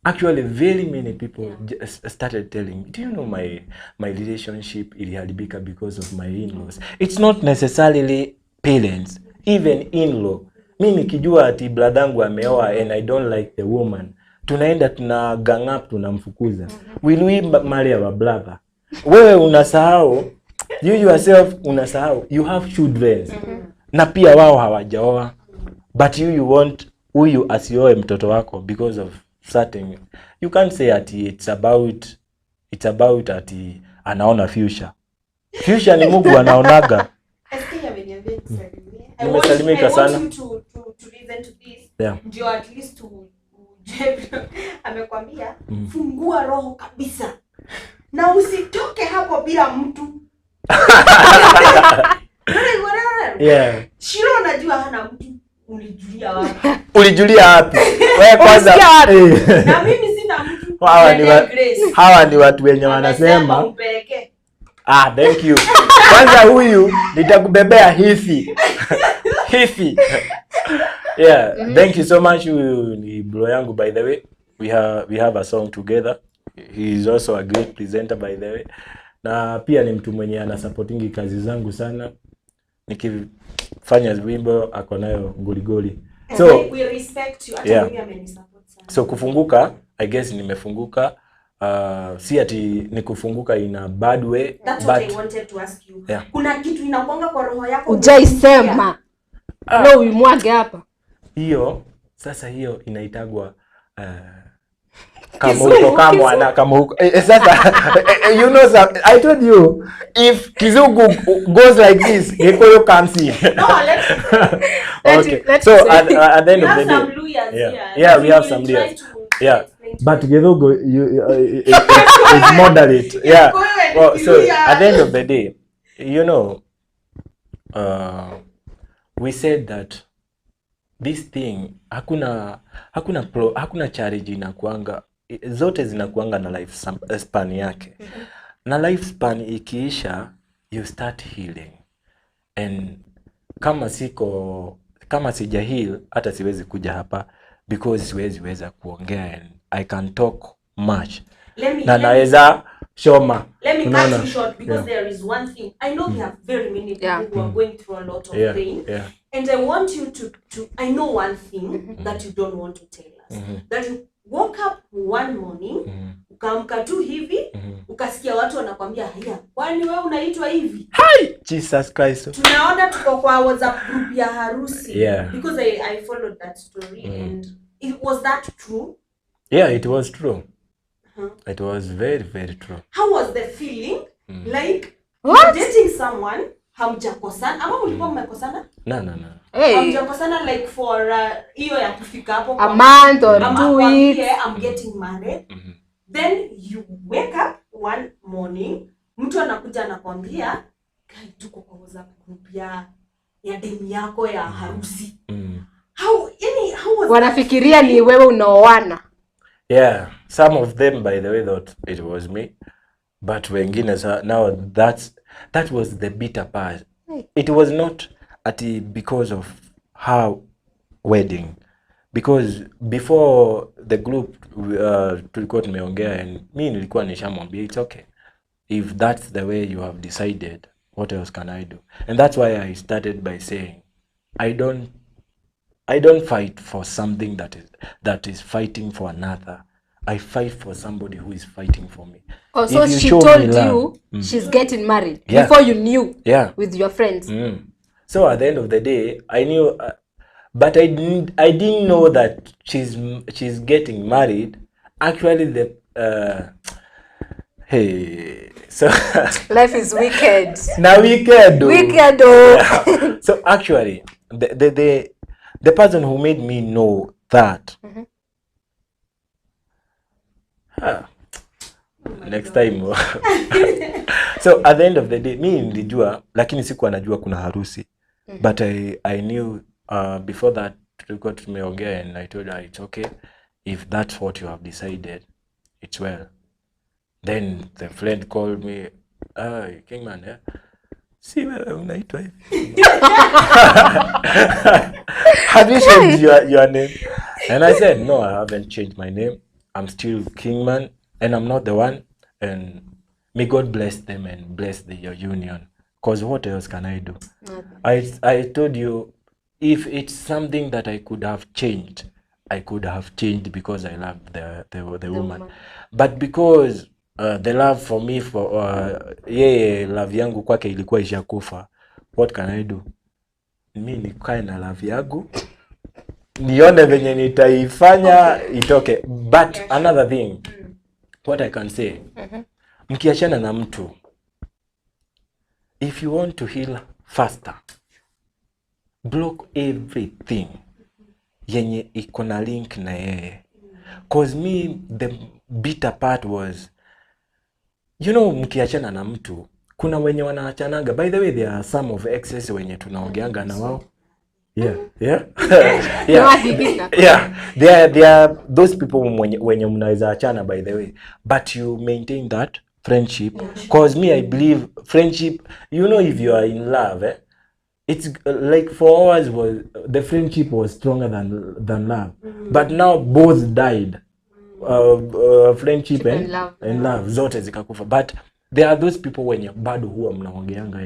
Speaker 4: Actually, very many people just started telling me, do you know my relationship iliharibika because of my in-laws? It's not necessarily parents, even in-law. Mimi kijua ati bradhangu ameoa and I don't like the woman, tunaenda tuna gang up, tunamfukuza. Will we marry our brother? Wewe unasahau, you yourself unasahau, you have children. Na pia wao hawajaoa. But you want huyu asioe mtoto wako because of certain. You can't say ati it's about ati anaona future. Future ni Mungu anaonaga. Nimesalimika sana.
Speaker 7: I want you to listen to this.
Speaker 4: Yeah.
Speaker 7: Ndio at least to amekwambia fungua roho kabisa. Na usitoke hapo bila mtu.
Speaker 4: Yeah.
Speaker 7: Shiro unajua hana mtu, ulijulia wapi?
Speaker 4: Ulijulia wapi? Wewe kwanza.
Speaker 7: Na mimi sina mtu.
Speaker 4: Hawa ni watu wenye wanasema
Speaker 7: umpeleke.
Speaker 4: Ah, thank you. Kwanza huyu nitakubebea hifi. Hifi. Yeah, thank you so much. Huyu ni bro yangu, by the way. We have a song together. He is also a great presenter, by the way. Na pia ni mtu mwenye anasupportingi kazi zangu sana. Nikifanya wimbo ako nayo goligoli. So
Speaker 7: we respect you. Hata mimi amenisupport sana.
Speaker 4: So kufunguka, I guess nimefunguka. Si ati ni kufunguka in a bad way.
Speaker 7: That's
Speaker 4: but
Speaker 7: what I wanted to ask you.
Speaker 4: Yeah.
Speaker 7: Kuna kitu inakuanga kwa roho yako
Speaker 8: hujaisema. Leo uimwage hapa.
Speaker 4: Hiyo sasa hiyo inaitagwa Kamuko kamwana kamuko. Sasa you know some, I told you if Kizungu goes like this, Gikuyu comes in.
Speaker 7: No, let's
Speaker 4: Okay.
Speaker 8: Let
Speaker 4: So
Speaker 8: it
Speaker 4: at the end
Speaker 7: we
Speaker 4: of
Speaker 7: have
Speaker 4: the
Speaker 7: some
Speaker 4: day,
Speaker 7: lawyers
Speaker 4: yeah.
Speaker 7: here.
Speaker 4: Yeah, we have
Speaker 7: will
Speaker 4: some
Speaker 7: try
Speaker 4: lawyers.
Speaker 7: to
Speaker 4: Yeah.
Speaker 7: explain to
Speaker 4: But
Speaker 7: you.
Speaker 4: Githugu, it's moderate. Yeah.
Speaker 7: Gikuyu and
Speaker 4: Well, so
Speaker 7: Luhya.
Speaker 4: at the end of the day, you know, we said that this thing hakuna charge inakuanga, zote zinakuanga na life span yake. Na lifespan ikiisha, you start healing. And kama sija heal, hata siwezi kuja hapa because siwezi weza kuongea and I can talk much.
Speaker 7: Let me
Speaker 4: Na
Speaker 7: let me
Speaker 4: naweza shoma.
Speaker 7: Let me cut
Speaker 4: Unaona?
Speaker 7: you short because
Speaker 4: Yeah.
Speaker 7: there is one thing. I know there are very many people
Speaker 8: Yeah.
Speaker 7: who are going through a lot of
Speaker 4: Yeah,
Speaker 7: pain.
Speaker 4: yeah.
Speaker 7: And I want you to I know one thing that you don't want to tell us. That you woke up one morning, ukaamka tu hivi, ukasikia watu wanakwambia, "Haya, kwani wewe unaitwa hivi?"
Speaker 4: Jesus Christ.
Speaker 7: Tunaona tuko kwa WhatsApp group ya harusi.
Speaker 4: Yeah.
Speaker 7: Because I followed that story and it was that true?
Speaker 4: Yeah, it was true. It was very, very true.
Speaker 7: How was the feeling? Like
Speaker 8: What?
Speaker 7: dating someone, hamjakosana ama mlikuwa mmekosana?
Speaker 4: No, no, no.
Speaker 8: Hey,
Speaker 7: Hamjakosana like for hiyo ya kufika hapo
Speaker 8: a
Speaker 7: kwa
Speaker 8: month or
Speaker 7: ama
Speaker 8: 2
Speaker 7: akwambie,
Speaker 8: weeks.
Speaker 7: I'm getting married. Then you wake up one morning, mtu anakuja anakwambia, "Kai, tuko kwa WhatsApp group ya demu yako ya harusi." How yani how was
Speaker 8: Wanafikiria ni wewe unaoana.
Speaker 4: Yeah, some of them by the way thought it was me, but wengine now that was the bitter part. It was not ati because of her wedding, because before the group tulikuwa tumeongea and mi nilikuwa nishamwambia it's okay if that's the way you have decided, what else can I do? And that's why I started by saying I don't fight for something that is fighting for another. I fight for somebody who is fighting for me.
Speaker 8: Oh, so
Speaker 4: If you
Speaker 8: she
Speaker 4: show me
Speaker 8: told
Speaker 4: love-
Speaker 8: you she's getting married
Speaker 4: Yeah.
Speaker 8: before you knew
Speaker 4: Yeah.
Speaker 8: with your friends.
Speaker 4: So at the end of the day, I knew, but I didn't know that she's getting married. Actually, the hey, so
Speaker 8: Life is wicked.
Speaker 4: now wicked.
Speaker 8: Wicked oh.
Speaker 4: Yeah. So actually, the person who made me know that. Next time. So at the end of the day, mi nilijua, lakini sikuwa najua kuna harusi. But I knew before that tulikuwa tumeongea and I told her it's okay if that's what you have decided, it's well. Then the friend called me, Kingman, eh? Si wewe unaitwa hivi. Have you changed your name? And I said, no, I haven't changed my name. I'm still Kingman and I'm not the one. And may God bless them and bless your union. Because what else can I do? I told you, if it's something that I could have changed, I could have changed because I love the woman. But because the love for me, for love yangu kwake ilikuwa ishakufa, what can I do? Mi nikae na love yangu nione venye nitaifanya itoke. But another thing, what I can say, mkiachana na mtu, if you want to heal faster, block everything yenye iko na link na yeye. Cause me, the bitter part was, you know, mkiachana na mtu, kuna wenye wanaachanaga. By the way, there are some of exes wenye tunaongeanga na wao. Yeah, yeah. Yeah. Yeah. There are those people wenye mnaweza achana, by the way, but you maintain that friendship. Cause me, I believe friendship, you know, if you are in love, it's like for us was the friendship was stronger than love. But now both died. Friendship and
Speaker 8: love.
Speaker 4: And love zote zikakufa. But there are those people wenye bado huwa mnaongeanga,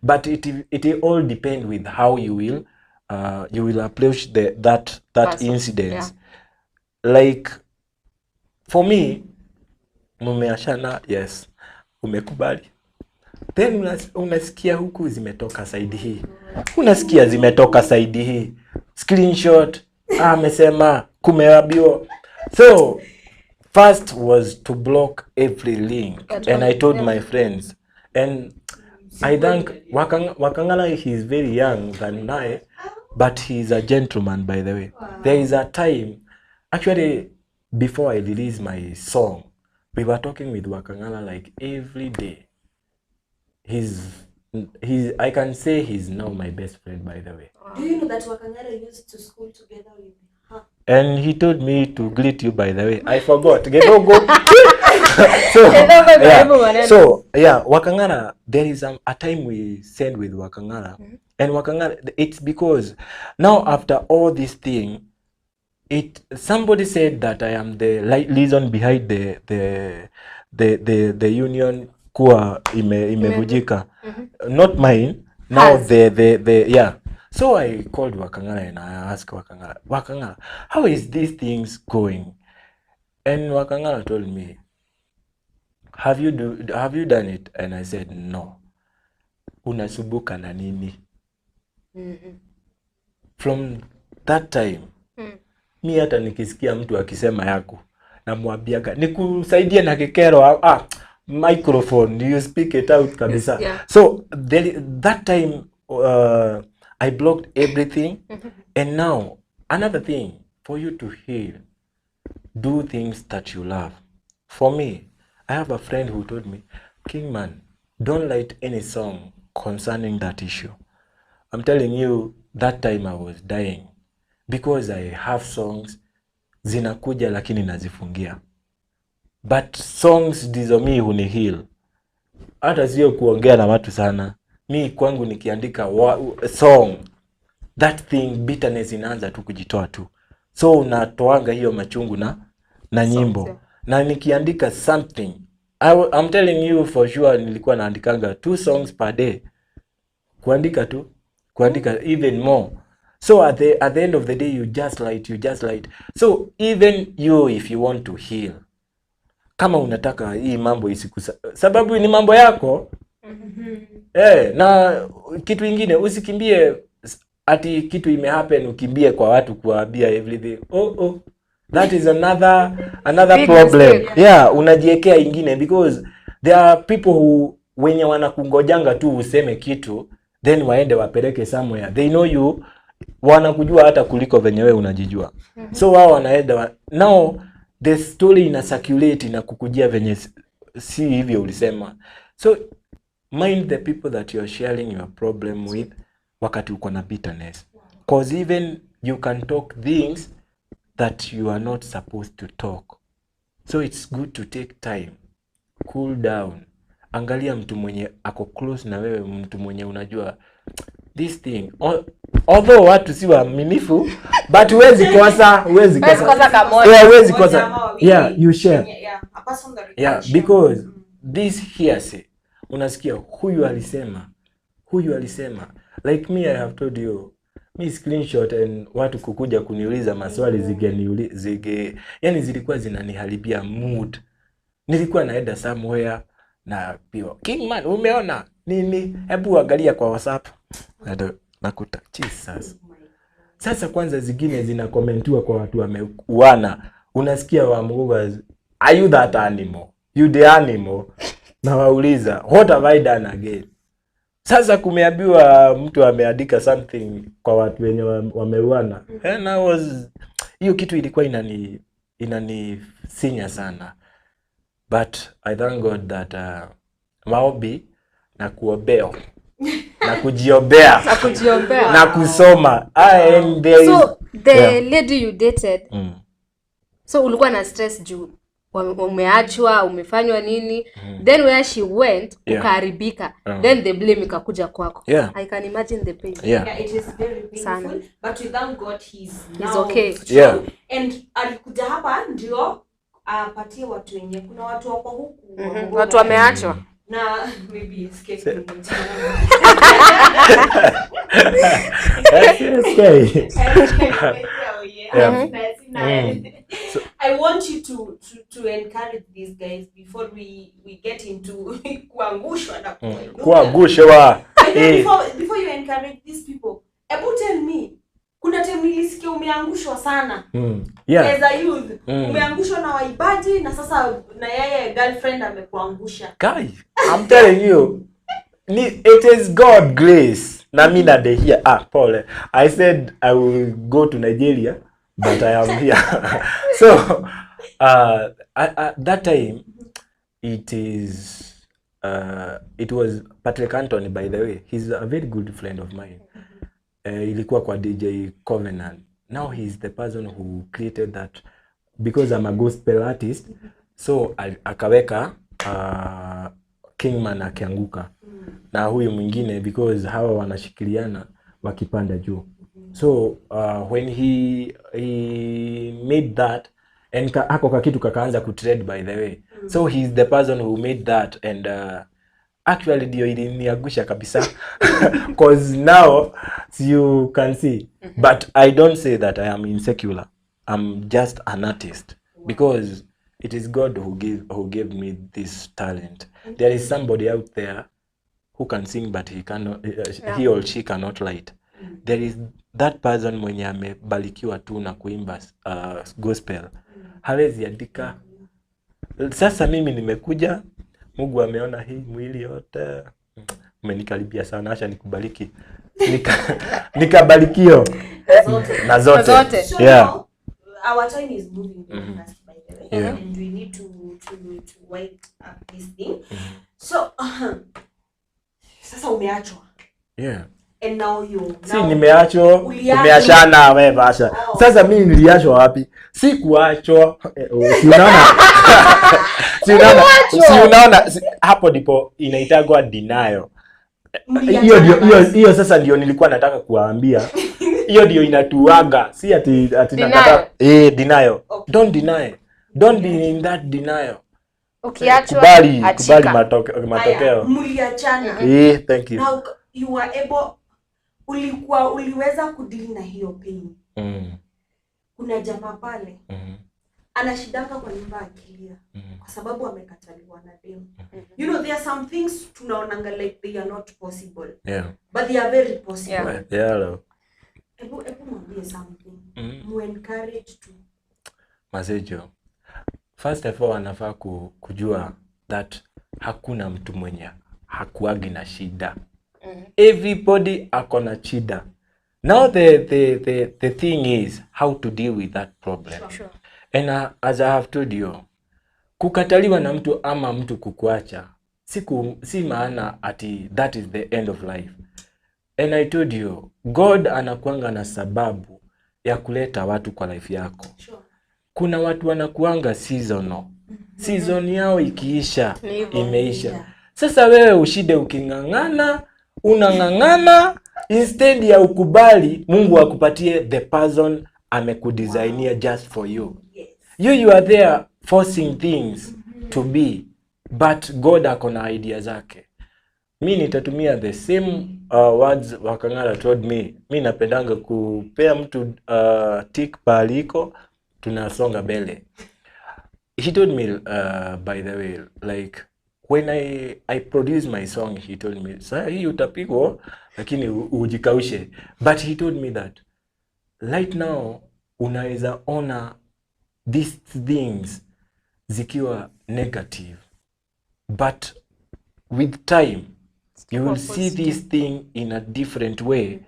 Speaker 4: but it all depend with how you will approach that incident.
Speaker 8: Yeah.
Speaker 4: Like for me, mumeachana, yes, umekubali, then unasikia huku zimetoka side hii, unasikia zimetoka side hii, screenshot amesema kumeambiwa. So First was to block every link.
Speaker 8: That
Speaker 4: And
Speaker 8: one,
Speaker 4: I told
Speaker 8: yeah.
Speaker 4: my friends, and I thank Wakangala. He's very young than I, but he's a gentleman, by the way. There is a time, actually, before I release my song, we were talking with Wakangala like every day. He's I can say he's now my best friend, by the way.
Speaker 7: Do you know that Wakangara used to school together with her?
Speaker 4: And he told me to greet you, by the way. I forgot. Gedogo. So,
Speaker 8: Gedogo
Speaker 4: yeah.
Speaker 8: karibu maneno.
Speaker 4: So, yeah, Wakangara, there is a time we send with Wakangara. And Wakangara, it's because now after all this thing, it somebody said that I am the reason behind the union kuwa imevujika. Not mine. Now
Speaker 8: Hers.
Speaker 4: the yeah. So I called Wakangara and I asked Wakangara, Wakangara, how is these things going? And Wakangara told me, have you done it? And I said no. Unasumbuka na nini? From that time, mi hata nikisikia mtu akisema yako namwambiaga nikusaidie na kikero, microphone, you speak it out kabisa.
Speaker 8: Yeah.
Speaker 4: So that time I blocked everything. And now another thing, for you to heal, do things that you love. For me, I have a friend who told me, Kingman, don't write any song concerning that issue. I'm telling you, that time I was dying because I have songs zinakuja lakini nazifungia, but songs ndizo mi huniheal. Hata sio kuongea na watu sana, mi kwangu nikiandika song, that thing bitterness inaanza tu kujitoa tu, so unatoanga hiyo machungu na nyimbo.
Speaker 8: Yeah.
Speaker 4: Na nikiandika something, I'm telling you for sure, nilikuwa naandikanga 2 songs per day, kuandika even more. So at the end of the day, you just write. So even you, if you want to heal, kama unataka hii mambo isikusa, sababu ni mambo yako. Na kitu ingine, usikimbie ati kitu imehappen ukimbie kwa watu kuwaambia everything. Oh, that is another
Speaker 8: Big
Speaker 4: problem.
Speaker 8: mistake.
Speaker 4: Yeah, unajiekea ingine because there are people who wenye wanakungojanga tu useme kitu then waende wapeleke somewhere. They know you, wanakujua hata kuliko venye wewe unajijua. So wao wanaenda now the story ina circulate na kukujia venye si hivyo ulisema. So mind the people that you are sharing your problem with wakati uko na bitterness, cause even you can talk things that you are not supposed to talk. So it's good to take time, cool down, angalia mtu mwenye ako close na wewe, mtu mwenye unajua this thing. Although watu si waaminifu, but huwezi kosa kamoja. Yeah, huwezi kosa. Yeah, you share.
Speaker 7: Yeah, a person that you can
Speaker 4: Yeah,
Speaker 7: share.
Speaker 4: because this hearsay, unasikia huyu alisema. Like me, I have told you, mi screenshot and watu kukuja kuniuliza maswali yani zilikuwa zinaniharibia mood. Nilikuwa naenda somewhere na piwa, Kingman, umeona nini? Hebu angalia kwa WhatsApp. Nakuta Jesus. Sasa kwanza zingine zinakomentiwa kwa watu wameuana. Unasikia wa Mungu, are you that animal? You the animal. Na wauliza, what have I done again? Sasa kumeambiwa mtu ameandika something kwa watu wenye wameuana. And I was, hiyo kitu ilikuwa inanisinya sana. But I thank God that maombi na kuombea na kujiombea na kusoma. And there is,
Speaker 8: So the lady you dated, so ulikuwa na stress juu umeachwa, umefanywa nini, then where she went ukaharibika, then the blame ikakuja kwako. I can imagine the pain.
Speaker 7: Yeah, it is very painful.
Speaker 8: Sana.
Speaker 7: But we thank God he's now
Speaker 8: okay.
Speaker 7: strong.
Speaker 4: Yeah.
Speaker 7: And alikuja hapa ndio apatie watu wenye kuna watu wako huku
Speaker 8: Watu wameachwa
Speaker 7: na maybe escape.
Speaker 4: Okay.
Speaker 7: So, I want you to encourage these guys before we get into kuangushwa na
Speaker 4: kuangushwa.
Speaker 7: Before you encourage these people, ebu tell me, Kuna time nilisikia umeangushwa sana.
Speaker 4: Yeah.
Speaker 7: As a youth, umeangushwa na waibaji na sasa na yeye girlfriend amekuangusha.
Speaker 4: Guy, I'm telling you, it is God grace. Na mimi na de here. Ah, Paul, I said I will go to Nigeria, but I am here. So, at that time, it was Patrick Anthony, by the way. He's a very good friend of mine. Ilikuwa kwa DJ Covenant. Now he's the person who created that, because I'm a gospel artist. So akaweka Kingman akianguka na huyu mwingine, because hawa wanashikiliana wakipanda juu. So when he made that, and ako kakitu kakaanza kutrade, by the way. So he's the person who made that, and actually ndio iliniangusha kabisa, cause now you can see. But I don't say that I am insecure. I'm just an artist, because it is God who gave me this talent. There is somebody out there who can sing, but he cannot, he or she cannot write. There is that person mwenye amebarikiwa tu na kuimba gospel, hawezi andika. Sasa mimi nimekuja, Mungu ameona hii mwili yote umenikaribia sana, acha nikubariki. Nikabarikiwa na zote.
Speaker 7: So
Speaker 4: yeah.
Speaker 7: Now, our time is moving very fast, by the way.
Speaker 4: Yeah.
Speaker 7: And we need to wind up this thing. So sasa umeachwa.
Speaker 4: Yeah.
Speaker 7: And now you
Speaker 4: si nimeachwa, umeachana wewe basha.
Speaker 7: Oh.
Speaker 4: Sasa mimi niliachwa wapi? Si kuachwa. Si unaona? Si unaona? Si unaona? Hapo ndipo inaitagwa denial. Hiyo ndio hiyo sasa ndio nilikuwa nataka kuwaambia. Hiyo ndio inatuaga. Si ati nataka denial.
Speaker 7: Okay.
Speaker 4: Don't deny. Don't be in that denial.
Speaker 8: Ukiachwa,
Speaker 4: kubali matokeo.
Speaker 7: Mliachana.
Speaker 4: Thank you.
Speaker 7: Now you were able, uliweza kudili na hiyo pain. Kuna jamaa pale anashidanga kwa nyumba akilia kwa sababu amekataliwa na demu. You know, there are some things tunaonanga like they are not possible.
Speaker 4: Yeah.
Speaker 7: But they are very possible.
Speaker 4: Yeah.
Speaker 7: Ebu mwambie something. Mu encourage to.
Speaker 4: Masejo. First of all, anafaa kujua that hakuna mtu mwenye hakuagi na shida. Everybody ako na shida. Now the thing is how to deal with that problem.
Speaker 8: Sure.
Speaker 4: And as I have told you, kukataliwa na mtu ama mtu kukuacha si maana ati that is the end of life. And I told you, God anakuanga na sababu ya kuleta watu kwa life yako.
Speaker 7: Sure.
Speaker 4: Kuna watu wanakuanga seasonal. Season yao ikiisha, imeisha. Sasa wewe ushide uking'ang'ana, unang'ang'ana, instead ya ukubali Mungu akupatie the person amekudesignia just for you.
Speaker 7: Yes.
Speaker 4: You are there forcing things to be, but God ako na idea zake. Mi nitatumia the same words Wakangara told me. Mi napendanga kupea mtu tick paliko, tunasonga mbele. He told me, by the way, like when I produce my song, he told me, sasa hii utapigwa lakini ujikaushe. But he told me that right now unaweza ona these things zikiwa negative, but with time you will see this thing in a different way.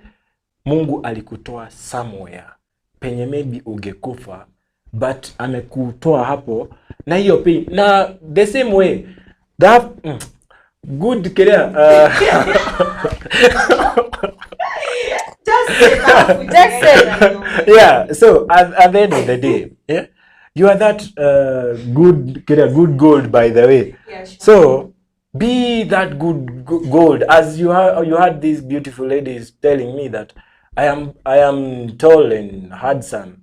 Speaker 4: Mungu alikutoa somewhere penye maybe ungekufa, but amekutoa hapo na hiyo pain. Na the same way that good career
Speaker 7: just say that.
Speaker 8: Just say.
Speaker 4: Yeah, so at the end of the day, yeah, you are that good career, good gold, by the way.
Speaker 7: Yeah, sure.
Speaker 4: So be that good gold. As you had these beautiful ladies telling me that I am tall and handsome.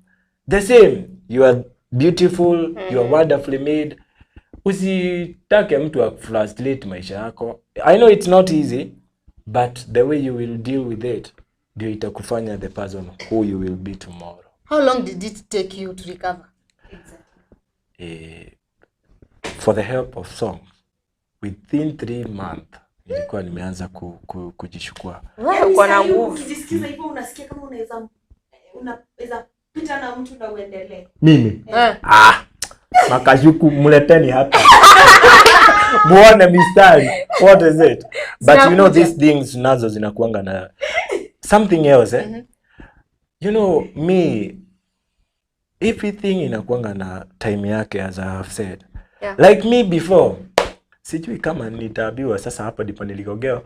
Speaker 4: The same, you are beautiful, you are wonderfully made. Usitake mtu akufrustrate maisha yako. I know it's not easy, but the way you will deal with it ndio itakufanya the person who you will be tomorrow.
Speaker 8: How long did it take you to recover?
Speaker 7: Exactly.
Speaker 4: For the help of songs, within 3 months nilikuwa nimeanza kujishukua.
Speaker 8: Wewe uko na nguvu.
Speaker 7: Ukijisikiza hivyo unasikia kama Unaweza pita na mtu na uendelee.
Speaker 4: Mimi? Makashuku mleteni hapa. Muone mistari. What is it? But you know these things nazo zinakuanga na something else, eh? You know me, everything inakuanga na time yake, as I have said.
Speaker 8: Yeah.
Speaker 4: Like me before, sijui kama nitaabiwa sasa hapa ndipo niligogewa.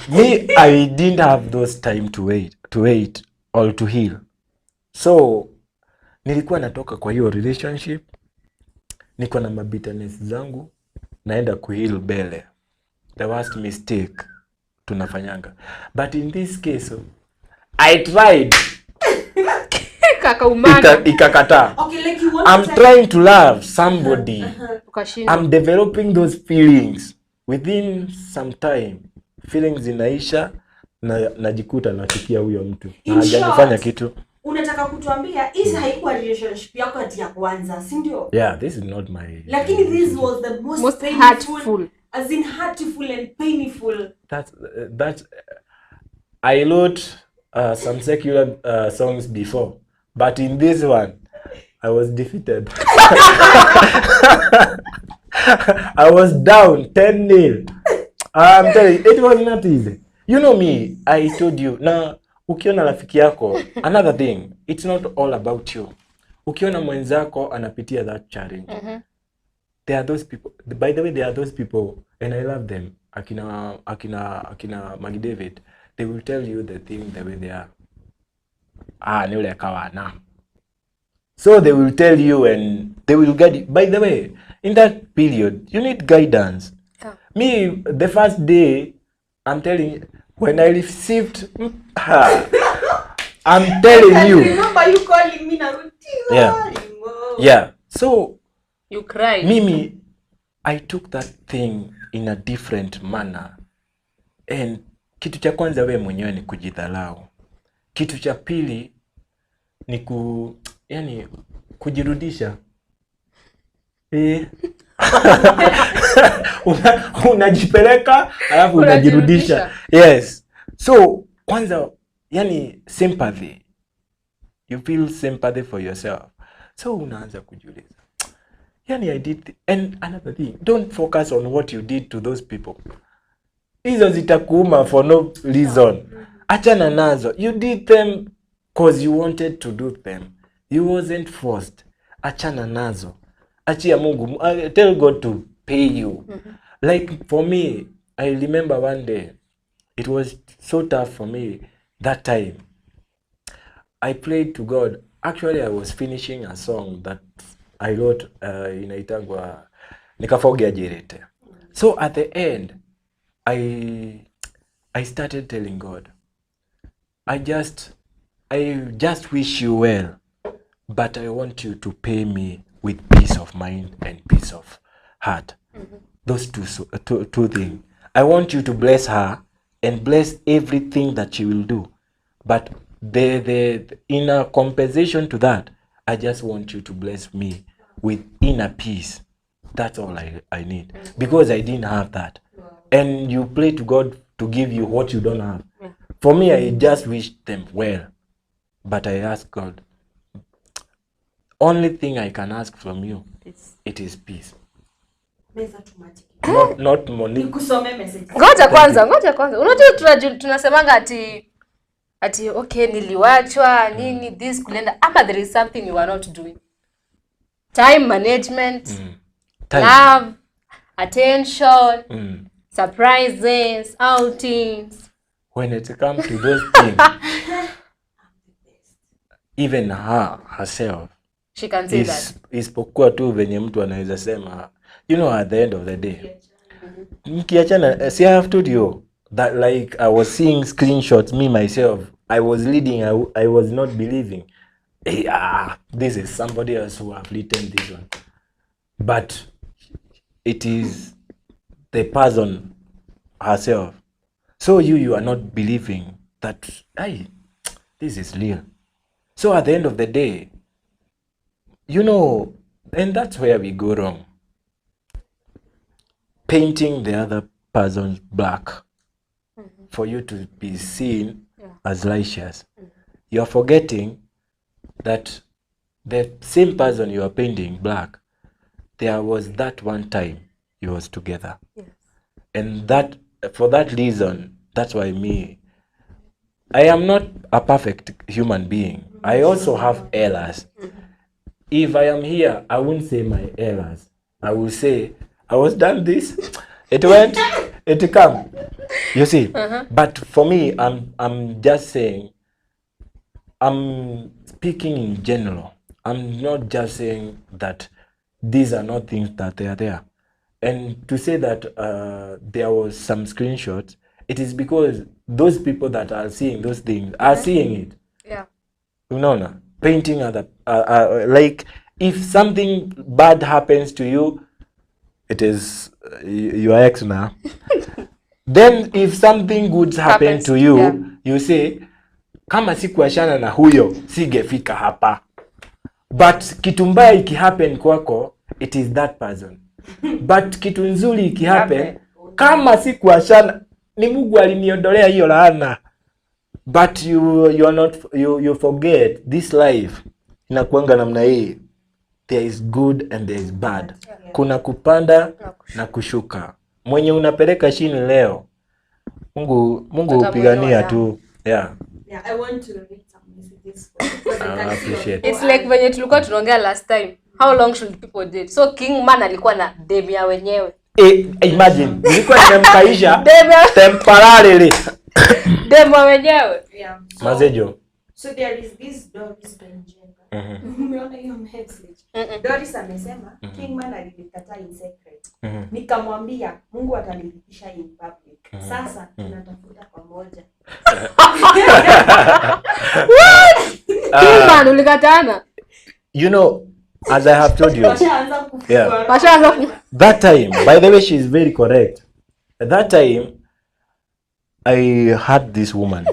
Speaker 4: Me, I didn't have those time to wait or to heal. So nilikuwa natoka kwa hiyo relationship, niko na mabitterness zangu, naenda kuheal mbele. The worst mistake tunafanyanga. But in this case, I tried.
Speaker 8: Kakaumana.
Speaker 4: Ikakataa.
Speaker 7: Okay, like you want
Speaker 4: I'm trying to love somebody. I'm developing those feelings. Within some time, feelings zinaisha na najikuta nafikia huyo mtu. Na hajanifanya kitu.
Speaker 7: Unataka kutuambia hii haikuwa relationship yako ati ya kwanza, si ndio?
Speaker 4: Yeah, this is not my.
Speaker 7: Lakini this was the most painful, as in hurtful and painful.
Speaker 4: That I wrote some secular songs before, but in this one I was defeated. I was down 10-0. I'm telling you, it was not easy. You know me, I told you. Now, ukiona rafiki yako, another thing, it's not all about you. Ukiona mwenzako anapitia that challenge. There are those people, by the way, there are those people, and I love them. Akina Maggie David, they will tell you the thing the way they are. Ah, ni ule kawana. So they will tell you and they will guide you. By the way, in that period, you need guidance.
Speaker 8: Yeah.
Speaker 4: Me, the first day, I'm telling you, when I received, I'm telling you.
Speaker 7: Remember you calling me Naruto?
Speaker 4: Yeah. Yeah. So
Speaker 8: you cried.
Speaker 4: Mimi, I took that thing in a different manner. And kitu cha kwanza we mwenyewe ni kujidhalau. Kitu cha pili ni yani kujirudisha. Unajipeleka alafu unajirudisha. Yes. So kwanza yani sympathy. You feel sympathy for yourself. So unaanza kujiuliza. Yani I did and another thing, don't focus on what you did to those people. Hizo zitakuuma for no reason. Achana nazo. You did them cause you wanted to do them. You wasn't forced. Achana nazo. Achia Mungu. Tell God to pay you. Like for me, I remember one day, it was so tough for me that time. I prayed to God. Actually, I was finishing a song that I wrote inaitangwa Nikafogia Jirete. So at the end, I started telling God, I just wish you well, but I want you to pay me with peace of mind and peace of heart. Those two things. I want you to bless her and bless everything that she will do. But the inner compensation to that, I just want you to bless me with inner peace. That's all I need. Because I didn't have that. And you pray to God to give you what you don't have.
Speaker 8: Yeah.
Speaker 4: For me, I just wish them well. But I ask God, only thing I can ask from you, it is peace. Not money.
Speaker 8: Ngoja kwanza. Unajua tunasemanga ati okay niliwachwa nini this kulenda ama there is something you are not doing. Time management, time. Love, attention, surprises, outings.
Speaker 4: When it comes to those things, even her herself,
Speaker 8: she can say that.
Speaker 4: Isipokuwa tu venye mtu anaweza sema, you know, at the end of the day, mkiachana, see, I have told you that like I was seeing screenshots, me myself, I was leading, I was not believing. Hey, this is somebody else who have written this one. But it is the person herself. So you are not believing that, hey, this is real. So at the end of the day, you know, and that's where we go wrong. Painting the other person black for you to be seen as righteous. You are forgetting that the same person you are painting black, there was that one time you was together.
Speaker 8: Yes.
Speaker 4: And that for that reason, that's why me, I am not a perfect human being. I also have errors. If I am here, I won't say my errors. I will say I was done this, it went, it come. You see? But for me, I'm just saying, I'm speaking in general. I'm not just saying that these are not things that they are there. And to say that there was some screenshots, it is because those people that are seeing those things are seeing it.
Speaker 8: Yeah.
Speaker 4: Unaona? Painting other, like if something bad happens to you, it is your ex now. Then if something good happens to you,
Speaker 8: yeah,
Speaker 4: you say kama sikuachana na huyo singefika hapa. But kitu mbaya ikihappen kwako, it is that person. But kitu nzuri ikihappen, kama sikuachana ni Mungu aliniondolea hiyo laana. But you are not, you forget this life inakuanga namna hii. There is good and there is bad. Kuna kupanda na kushuka. Mwenye unapeleka chini leo, Mungu hupigania tu. Yeah.
Speaker 7: Yeah, I want to read some messages for you.
Speaker 4: I appreciate.
Speaker 8: It's like venye tulikuwa tunaongea last time. How long should people date? So Kingman alikuwa na dem ya wenyewe.
Speaker 4: Imagine, nilikuwa nimemkaisha temporarily.
Speaker 8: Dem wa wenyewe.
Speaker 7: Yeah. So,
Speaker 4: Mazejo.
Speaker 7: So there is this Doris Benjenga. Umeona hiyo message? Doris amesema Kingman alinikataa in secret. Nikamwambia Mungu atanilipisha in public. Sasa tunatafuta pamoja.
Speaker 8: What? Kingman ulikatana?
Speaker 4: You know, as I have told you. Yeah. That time, by the way, she is very correct. At that time, I had this woman.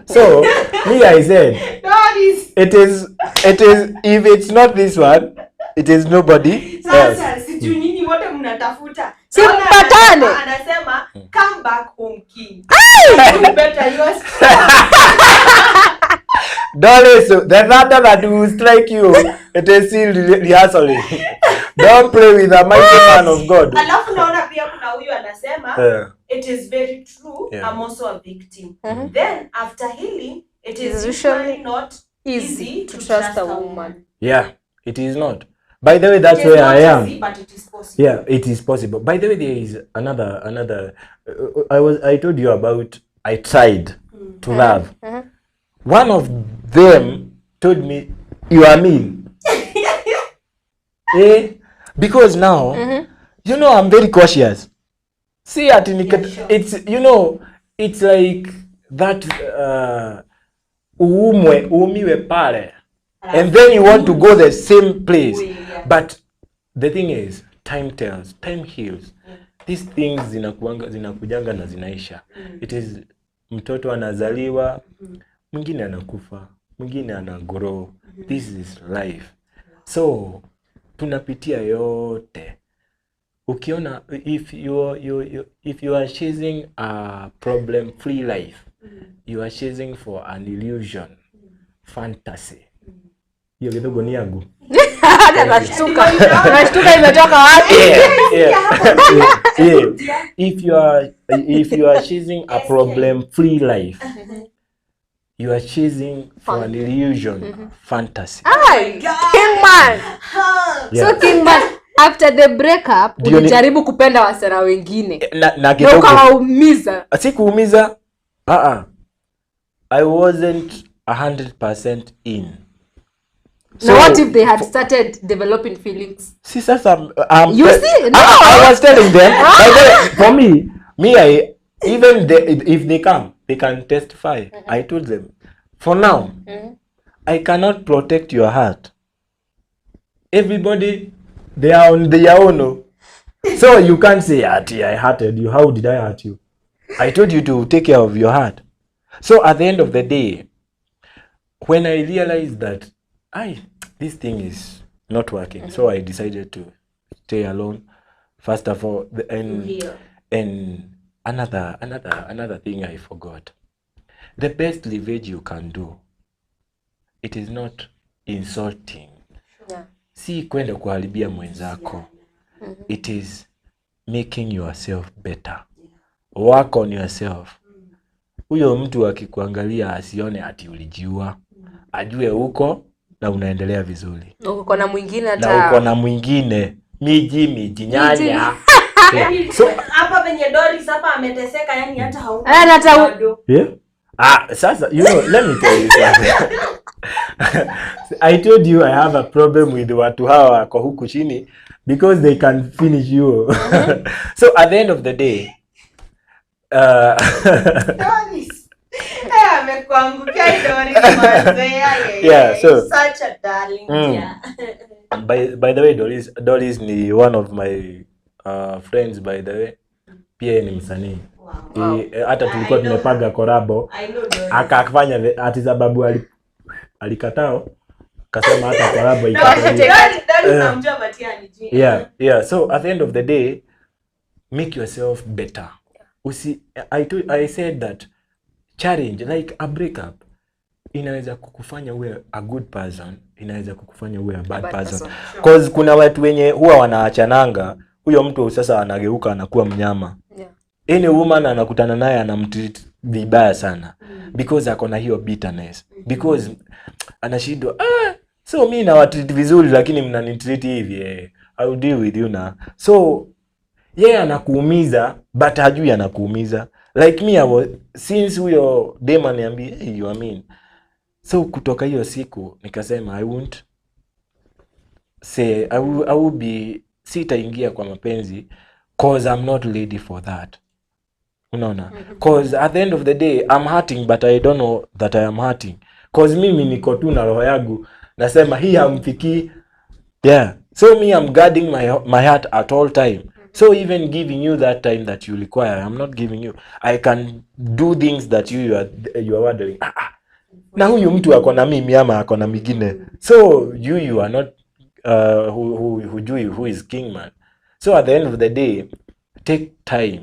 Speaker 4: So, me, I said,
Speaker 7: Doris.
Speaker 4: It is, if it's not this one, it is nobody else.
Speaker 7: Sasa, sijui nyinyi wote mnatafuta.
Speaker 8: Simpatane.
Speaker 7: Anasema, come back home, king. You better yours.
Speaker 4: Doris, the thunder that will strike you, it is still rehearsing. Don't play with a mighty man of God.
Speaker 7: Alafu naona pia kuna huyu anasema, it is very true,
Speaker 4: Yeah.
Speaker 7: I'm also a victim. Then after healing, it is
Speaker 8: usually
Speaker 7: not
Speaker 8: easy to trust a woman.
Speaker 4: Yeah, it is not. By the way, that's where I am.
Speaker 7: Easy, but it is possible.
Speaker 4: Yeah, it is possible. By the way, there is another. I told you about. I tried to love. One of them told me, "You are mean." Because now, you know, I'm very cautious. See, at
Speaker 7: yeah, sure.
Speaker 4: It's, you know, it's like that. Uumwe, uumiwe pale. And then you want to go the same place.
Speaker 7: Yeah.
Speaker 4: But the thing is, time tells, time heals. These things zinakujanga na zinaisha. It is mtoto anazaliwa, mwingine anakufa, mwingine anagrow. This is life. So tunapitia yote. Ukiona if you are chasing a problem free life, you are chasing for an illusion, fantasy. Hiyo kidogo ni yangu.
Speaker 8: Nashtuka. Nashtuka imetoka wapi?
Speaker 4: Yeah. If you are chasing a problem free life, you are chasing for an illusion, fantasy.
Speaker 8: Ay, Kingman.
Speaker 4: Yeah.
Speaker 8: So Kingman, after the breakup, ulijaribu kupenda wasichana wengine.
Speaker 4: Na kidogo.
Speaker 8: Ukawaumiza.
Speaker 4: Sikuumiza. I wasn't 100% in.
Speaker 8: So now what if they had started developing feelings?
Speaker 4: See, sasa,
Speaker 8: you see, no.
Speaker 4: I was telling them. By the way, for me, I even if they come, they can testify. I told them, for now, I cannot protect your heart. Everybody, they are on their own. So you can't say, Ati, I hurted you. How did I hurt you? I told you to take care of your heart. So at the end of the day, when I realized that this thing is not working, so I decided to stay alone. First of all, and another thing I forgot. The best revenge you can do, it is not insulting.
Speaker 8: Yeah.
Speaker 4: Si kwenda kuharibia mwenzako. It is making yourself better. Work on yourself. Huyo mtu akikuangalia asione ati ulijiua, ajue uko na unaendelea vizuri.
Speaker 8: Uko na mwingine
Speaker 4: Na
Speaker 8: hata
Speaker 4: uko na mwingine miji nyanya. Yeah. So
Speaker 7: hapa venye Doris hapa ameteseka, yani hata hauna.
Speaker 8: Hata
Speaker 7: bado.
Speaker 4: Yeah. Sasa, you know, let me tell you something. I told you I have a problem with watu hawa wako huku chini because they can finish you. So at the end of the day,
Speaker 7: Doris. Amekuangukia Doris manze.
Speaker 4: Yeah, so
Speaker 7: such a darling. Yeah.
Speaker 4: By the way, Doris ni one of my friends, by the way. Pia ni msanii.
Speaker 7: Wow.
Speaker 4: Hata tulikuwa tumepaga korabo. Akafanya ati sababu alikataa akasema hata korabo ikatalia. Yeah. So at the end of the day, make yourself better. Usi, I said that challenge like a breakup inaweza kukufanya uwe a good person, inaweza kukufanya uwe a bad person. Cause kuna watu wenye huwa wanaachananga, huyo mtu sasa anageuka anakuwa mnyama.
Speaker 8: Yeah.
Speaker 4: Any woman anakutana naye anamtreat vibaya sana because ako na hiyo bitterness, because anashindwa, so mimi nawatreat vizuri lakini mnanitreat hivi, I will deal with you now. So yeye anakuumiza but hajui anakuumiza. Like me, I was, since huyo dem aniambia hey, you are mean. So kutoka hiyo siku nikasema I won't say I will be, sitaingia kwa mapenzi cause I'm not ready for that. Unaona? Cause at the end of the day I'm hurting but I don't know that I am hurting. Cause mimi niko tu na roho yangu nasema hii hamfikii. Yeah. So me, I'm guarding my heart at all time. So even giving you that time that you require, I'm not giving you. I can do things that you are wondering. Na huyu mtu ako na mimi ama ako na mingine. So you are not who is king man. So at the end of the day, take time.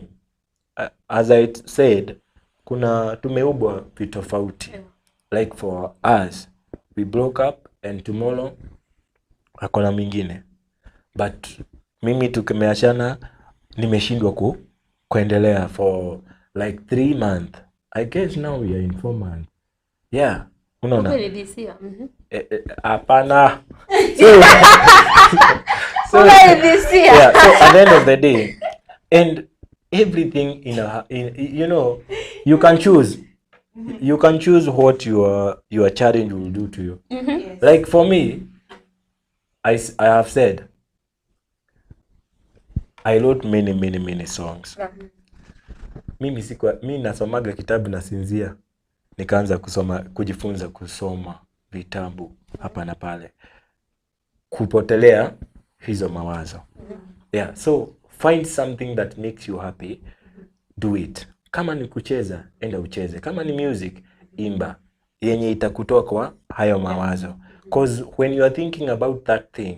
Speaker 4: As I said, kuna tumeubwa vitofauti. Like for us, we broke up and tomorrow ako na mingine. But mimi tukimeachana nimeshindwa kuendelea for like 3 months. I guess now we are in 4 months. Yeah. Unaona? Hapana. So yeah, so at the end of the day, and everything in you know, you can choose. You can choose what your challenge will do to you.
Speaker 7: Yes.
Speaker 4: Like for me, I have said I wrote many many many songs. Mimi mimi nasomaga kitabu na sinzia. Nikaanza kusoma, kujifunza kusoma vitabu hapa na pale, kupotelea hizo mawazo. Yeah, so find something that makes you happy, do it. Kama ni kucheza, enda ucheze. Kama ni music, imba yenye itakutoa kwa hayo mawazo. Cause when you are thinking about that thing,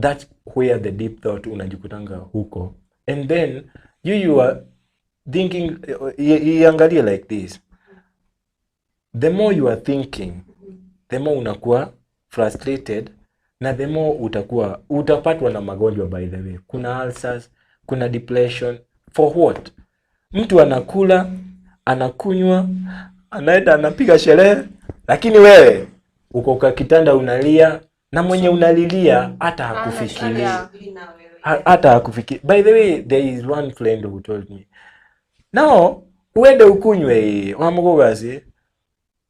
Speaker 4: that's where the deep thought unajikutanga huko. And then you are thinking, iangalie like this. The more you are thinking, the more unakuwa frustrated, na the more utapatwa na magonjwa. By the way, kuna ulcers, kuna depression. For what? Mtu anakula, anakunywa, anaenda anapiga sherehe, lakini wewe uko kwa kitanda unalia, na mwenye unalilia hata hakufikiri. Hata hakufikiri. By the way, there is one friend who told me, now uende ukunywe wamugogasi.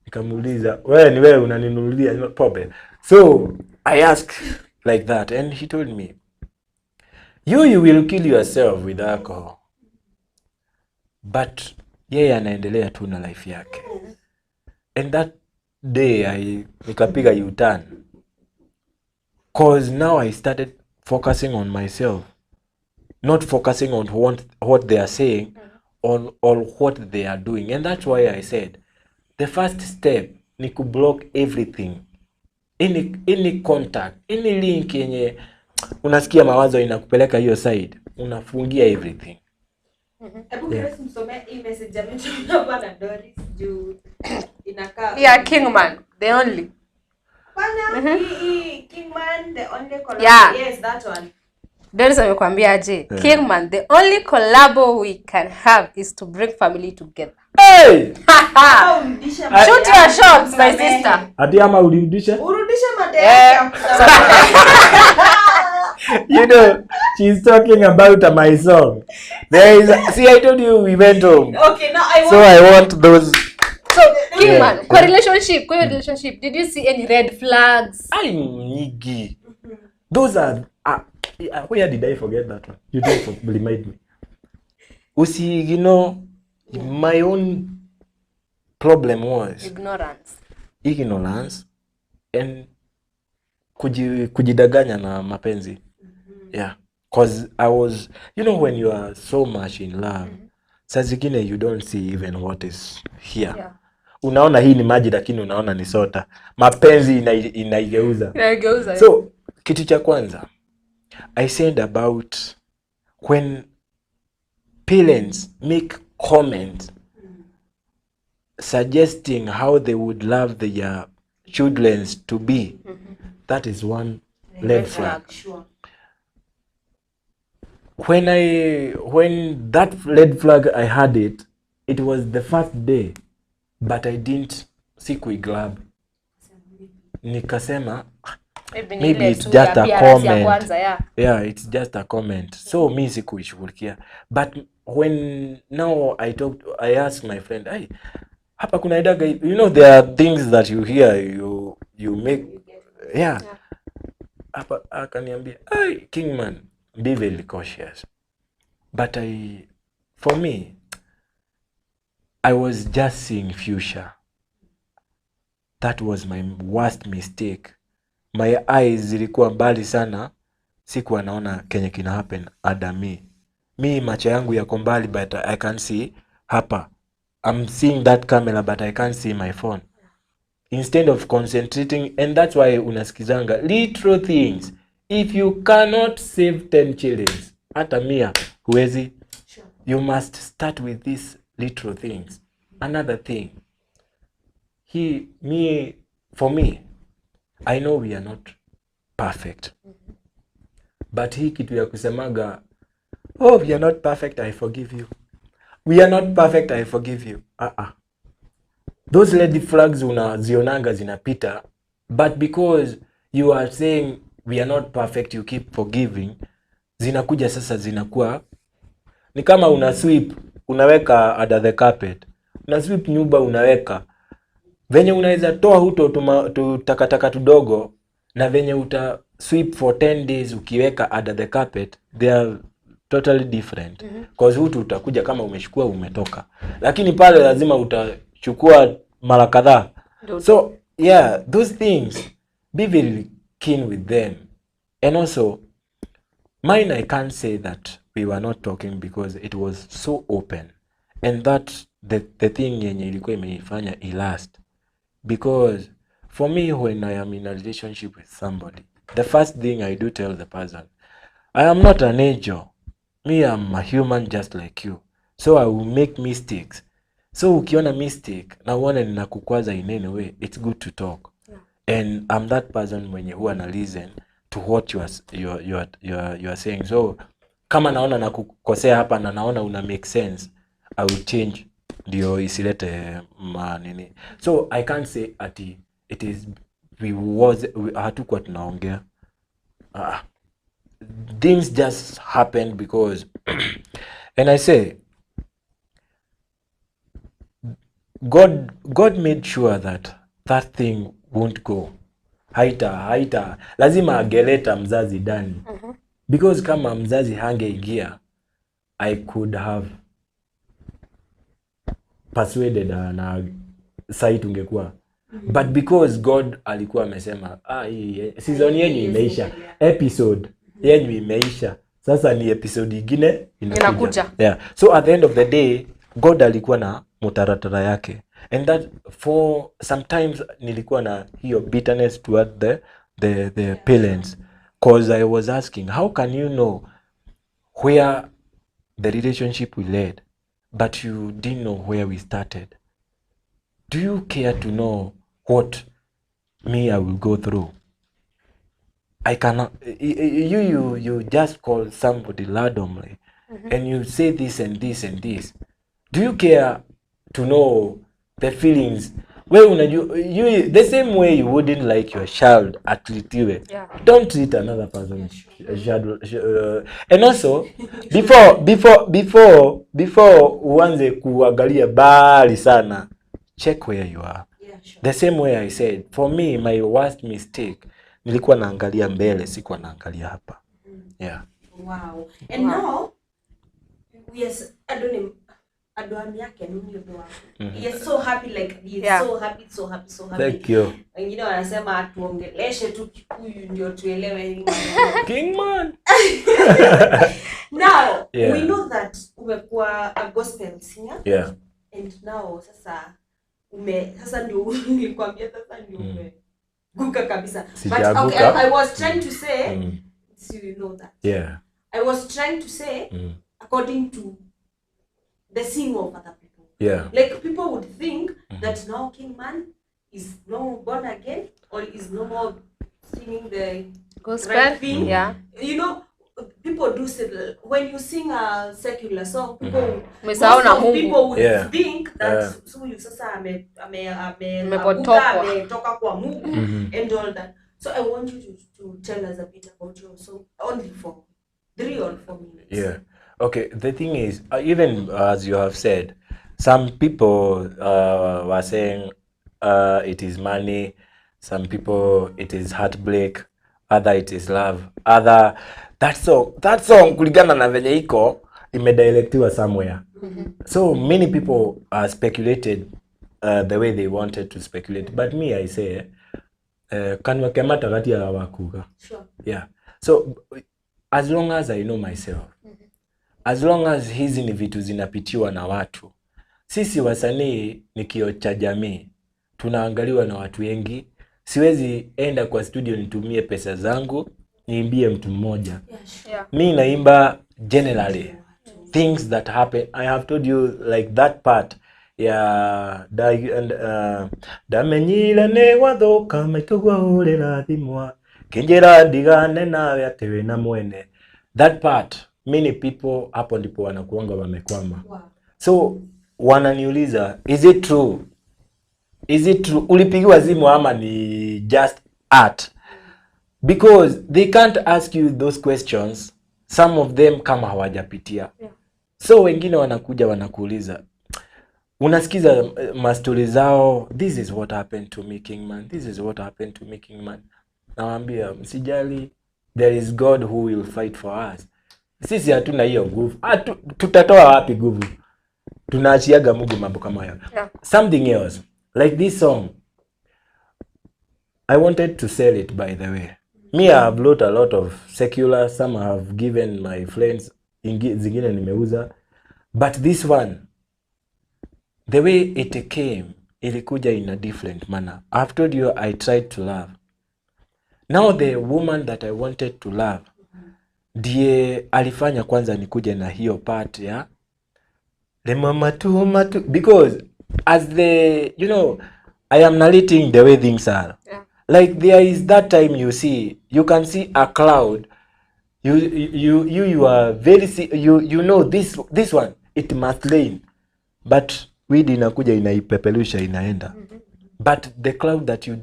Speaker 4: Nikamuuliza, wewe ni wewe unaninunulia pombe? So I asked like that, and he told me, you will kill yourself with alcohol. But yeye anaendelea tu na life yake. And that day nikapiga U-turn. Cause now I started focusing on myself, not focusing on what they are saying, on or what they are doing. And that's why I said the first step ni kublock everything. Any contact, any link yenye unasikia mawazo inakupeleka hiyo side, unafungia everything.
Speaker 7: Hebu Grace msomee hii message ametumia hapa na Doris juu inakaa.
Speaker 8: Yeah, Kingman, the only.
Speaker 7: Hapana, hii Kingman the only collab.
Speaker 8: Yeah.
Speaker 7: Yes, that one.
Speaker 8: Doris amekwambia aje? Kingman, the only collabo we can have is to bring family together.
Speaker 4: Hey!
Speaker 7: Ama urudishe mate
Speaker 8: Shoot
Speaker 7: yake
Speaker 8: your shots, my
Speaker 7: akusamehe.
Speaker 8: sister.
Speaker 4: Ati ama ulirudisha?
Speaker 7: Urudishe mate yake akusamehe.
Speaker 4: You know, she's talking about my song. There is, see, I told you we went home.
Speaker 7: Okay, now I want
Speaker 4: So I want those.
Speaker 8: So, Kingman, kwa relationship, kwa hiyo relationship, did you see any red flags?
Speaker 4: I'm nyigi. Those are where did I forget that one? You don't remind me. Usi, you know, my own problem was
Speaker 8: Ignorance.
Speaker 4: ignorance and kujidanganya na mapenzi. Yeah, cause I was, you know, when you are so much in love, saa zingine you don't see even what is here.
Speaker 8: Yeah.
Speaker 4: Unaona hii ni maji lakini unaona ni soda. Mapenzi inaigeuza.
Speaker 8: Inaigeuza.
Speaker 4: So kitu cha kwanza I said about when parents make comments suggesting how they would love their children to be, that is one red flag.
Speaker 7: Sure.
Speaker 4: When that red flag I had it, it was the first day, but I didn't sikuigrab. Nikasema
Speaker 8: Maybe ni
Speaker 4: maybe
Speaker 8: ile
Speaker 4: it's
Speaker 8: tu
Speaker 4: just
Speaker 8: ya
Speaker 4: a
Speaker 8: appearance ya
Speaker 4: comment.
Speaker 8: kwanza, yeah.
Speaker 4: Yeah, it's just a comment. So mi sikuishughulikia. But when now I talked, I asked my friend, hey, hapa kuna idaga, you know there are things that you hear you make, yeah. Hapa akaniambia, hey, Kingman, be very cautious. But for me, I was just seeing future. That was my worst mistake. My eyes zilikuwa mbali sana, sikuwa naona kenye kina happen ada mi. Mi macho yangu yako mbali but I can see hapa. I'm seeing that camera but I can't see my phone. Instead of concentrating, and that's why unasikizanga little things. If you cannot save 10 shillings, hata mia huwezi. You must start with these little things. Another thing, for me, I know we are not perfect. But hii kitu ya kusemaga, oh, we are not perfect, I forgive you. We are not perfect, I forgive you. Those red flags unazionanga zinapita, but because you are saying we are not perfect, you keep forgiving, zinakuja sasa zinakuwa ni kama una sweep, unaweka under the carpet. Una sweep nyumba unaweka. Venye unaweza toa huto takataka tudogo na venye uta sweep for 10 days ukiweka under the carpet, they are totally different. Cause hutu utakuja kama umeshukua umetoka. Lakini pale lazima utachukua mara kadhaa. So yeah, those things, be very keen with them. And also mine, I can't say that we were not talking because it was so open. And that the thing yenye ilikuwa imeifanya ilast. Because for me, when I am in a relationship with somebody, the first thing I do tell the person, I am not an angel. Me, I'm a human just like you. So I will make mistakes. So ukiona mistake na uone ninakukwaza in any way, it's good to talk. Yeah. And I'm that person mwenye huwa na listen to what you are saying. So kama naona nakukosea hapa na naona una make sense, I will change ndio isilete manini. So I can't say ati it is we was hatukuwa tunaongea. Things just happened because and I say God made sure that that thing won't go. Haita lazima angeleta mzazi ndani. Because kama mzazi hangeingia, I could have persuaded her na sai tungekuwa. But because God alikuwa amesema, hii season yenyu imeisha, episode yenyu imeisha, sasa ni episode ingine inakuja. Yeah. So at the end of the day, God alikuwa na mutaratara yake. And that for sometimes nilikuwa na hiyo bitterness toward the parents. Cause I was asking, how can you know where the relationship we led, but you didn't know where we started? Do you care to know what me I will go through. I cannot you just call somebody randomly and you say this and this and this. Do you care to know the feelings? Well, unajua you the same way you wouldn't like your child atreatiwe.
Speaker 8: Yeah.
Speaker 4: Don't treat another person child, and also before uanze kuangalia bali sana, check where you are.
Speaker 7: Yeah, sure.
Speaker 4: The same way I said, for me my worst mistake nilikuwa naangalia mbele, sikuwa naangalia hapa. Yeah.
Speaker 7: Wow. And now yes, I don't know. Andũ yake nĩ ũndũ waku. He is so happy, like he is so happy, so happy, so happy.
Speaker 4: Thank you.
Speaker 7: Wengine wanasema atuongeleshe tu Kikuyu ndio tuelewe hii maneno.
Speaker 4: Kingman.
Speaker 7: Now,
Speaker 4: Yeah.
Speaker 7: we know that umekuwa a gospel singer.
Speaker 4: Yeah.
Speaker 7: And now sasa sasa ndio nilikwambia sasa ndio umeguka kabisa. But
Speaker 4: Sijaguka.
Speaker 7: okay, I was trying to say so you know that.
Speaker 4: Yeah.
Speaker 7: I was trying to say according to the sing of other people.
Speaker 4: Yeah.
Speaker 7: Like people would think that now Kingman is no born again or is no more singing the
Speaker 8: Gospel.
Speaker 7: right thing.
Speaker 8: Yeah.
Speaker 7: You know, people do say that when you sing a secular song, people
Speaker 8: Umesahau na
Speaker 7: most of
Speaker 8: Mungu.
Speaker 7: people would
Speaker 4: Yeah.
Speaker 7: think that
Speaker 4: Yeah.
Speaker 7: so you sasa
Speaker 8: Amepotokwa.
Speaker 7: ametoka kwa Mungu and all that. So I want you to tell us a bit about your song, only for 3 or 4 minutes.
Speaker 4: Yeah. Okay, the thing is, even as you have said, some people were saying it is money, some people it is heartbreak, other it is love, other that song kulingana na venye iko imedirectiwa somewhere. So many people speculated the way they wanted to speculate, but me I say kanwa kemata kati ya wakuga.
Speaker 7: Sure.
Speaker 4: Yeah. So as long as I know myself, as long as hizi ni vitu zinapitiwa na watu, sisi wasanii ni kioo cha jamii, tunaangaliwa na watu wengi. Siwezi enda kwa studio nitumie pesa zangu niimbie mtu mmoja.
Speaker 7: Yeah, sure.
Speaker 8: Yeah.
Speaker 4: Mi naimba generally things that happen. I have told you like that part ya ndamenyire nĩ gwathuka maitũguo hũrĩra thimwa kĩnjĩra ndigane nawe atĩ wĩna mwene. That part many people hapo ndipo wanakuanga wamekwama.
Speaker 7: Wow.
Speaker 4: So wananiuliza, is it true? Is it true? Ulipigiwa simu ama ni just art? Because they can't ask you those questions, some of them kama hawajapitia.
Speaker 8: Yeah.
Speaker 4: So wengine wanakuja wanakuuliza, unasikiza mastori zao, this is what happened to me Kingman, this is what happened to me Kingman. Nawaambia msijali, there is God who will fight for us. Sisi hatuna hiyo nguvu. Tutatoa wapi nguvu? Tunaachiaga Mungu mambo kama hayo.
Speaker 8: Yeah.
Speaker 4: Something else like this song, I wanted to sell it, by the way. Me, I have wrote a lot of secular, some I have given my friends, zingine nimeuza, but this one, the way it came, ilikuja in a different manner. I've told you I tried to love. Now the woman that I wanted to love ndiye alifanya kwanza nikuje na hiyo part ya le mama tu matu, because as the you know I am narrating the way things are.
Speaker 8: Yeah.
Speaker 4: Like there is that time you see, you can see a cloud, you are very you know this one it must rain, but weed inakuja inaipeperusha inaenda. But the cloud that you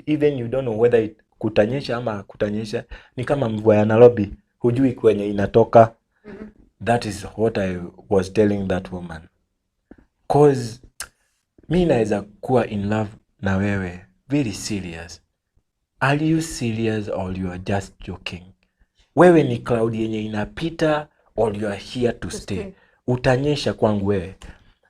Speaker 4: even you don't know whether it kutanyesha ama kutanyesha, ni kama mvua ya Nairobi, hujui kwenye inatoka. That is what I was telling that woman, cause mi naweza kuwa in love na wewe very serious. Are you serious or you are just joking? Wewe ni cloud yenye inapita or you are here to stay? Utanyesha kwangu wewe.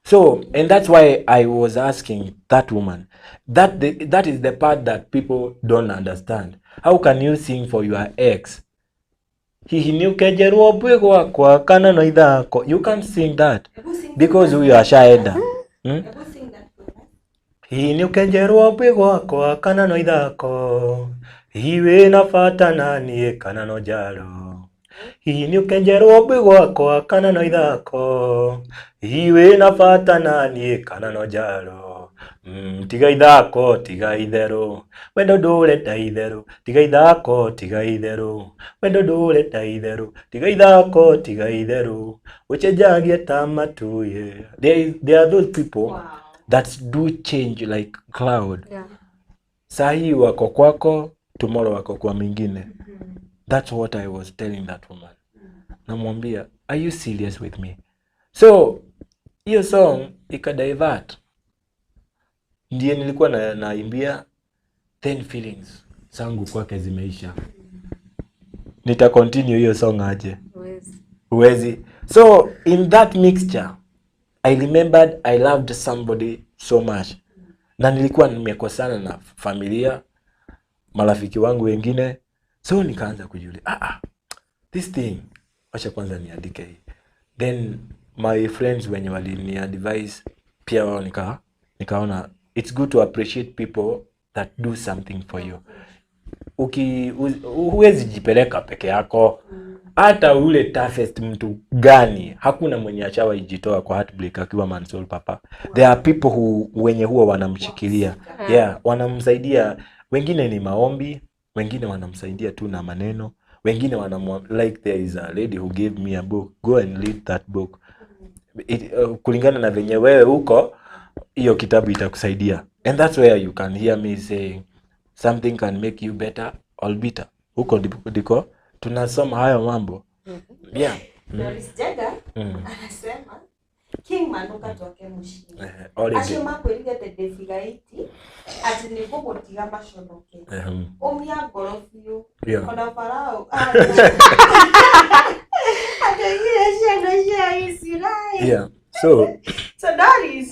Speaker 4: So, and that's why I was asking that woman. That is the part that people don't understand. How can you sing for your ex? Hihi ni ukejerwo mbwe gwakwa kana no ithako. You can't sing that because huyo ashaenda. Hihi ni ukejerwo mbwe gwakwa kana no ithako. Hihi wĩna bata na niĩ kana no njaro. Hihi ni ukenjerwo mbwe gwakwa kana no ithako. Hihi wĩna bata na niĩ kana no njaro. Tiga ithako tiga itherũ, wendo ndũrenda itherũ, tiga ithako tiga itherũ, wendo ndũrenda itherũ, tiga ithako tiga itherũ, ũcenjagia ta matu, yeah. There are those people
Speaker 7: Wow.
Speaker 4: that do change like cloud.
Speaker 8: Yeah.
Speaker 4: Sahi wako kwako, tomorrow wako kwa mwingine. That's what I was telling that woman. Namwambia, are you serious with me? So hiyo song ikadivert, ndiye nilikuwa naimbia, then feelings zangu kwake zimeisha. Nita continue hiyo song aje?
Speaker 8: Huwezi.
Speaker 4: Huwezi. So in that mixture I remembered I loved somebody so much, na nilikuwa nimekosana na familia, marafiki wangu wengine, so nikaanza kujiuliza, this thing, wacha kwanza niandike hii. Then my friends wenye walini advise pia wao nikaona it's good to appreciate people that do something for you. Huwezi jipeleka peke yako. Hata ule toughest mtu gani, hakuna mwenye ashawahi jitoa kwa heartbreak akiwa Mansoul Papa. There are people who wenye huwa wanamshikilia. Yeah, wanamsaidia. Wengine ni maombi, wengine wanamsaidia tu na maneno, wengine like there is a lady who gave me a book, go and read that book. Kulingana na venye wewe uko, hiyo kitabu itakusaidia. And that's where you can hear me saying something can make you better or bitter. Huko ndiko tunasoma hayo mambo. Yeah.
Speaker 7: Doris Jaga anasema King Manuka twake muciĩ.
Speaker 4: Already.
Speaker 7: Acio makwĩrire atĩ ndĩbigaiti atĩ nĩ gũgũtiga maconoke. Ũmia ngoro biũ. Ona Farao ateire ciana cia Isiraeli.
Speaker 4: Yeah. So
Speaker 7: Doris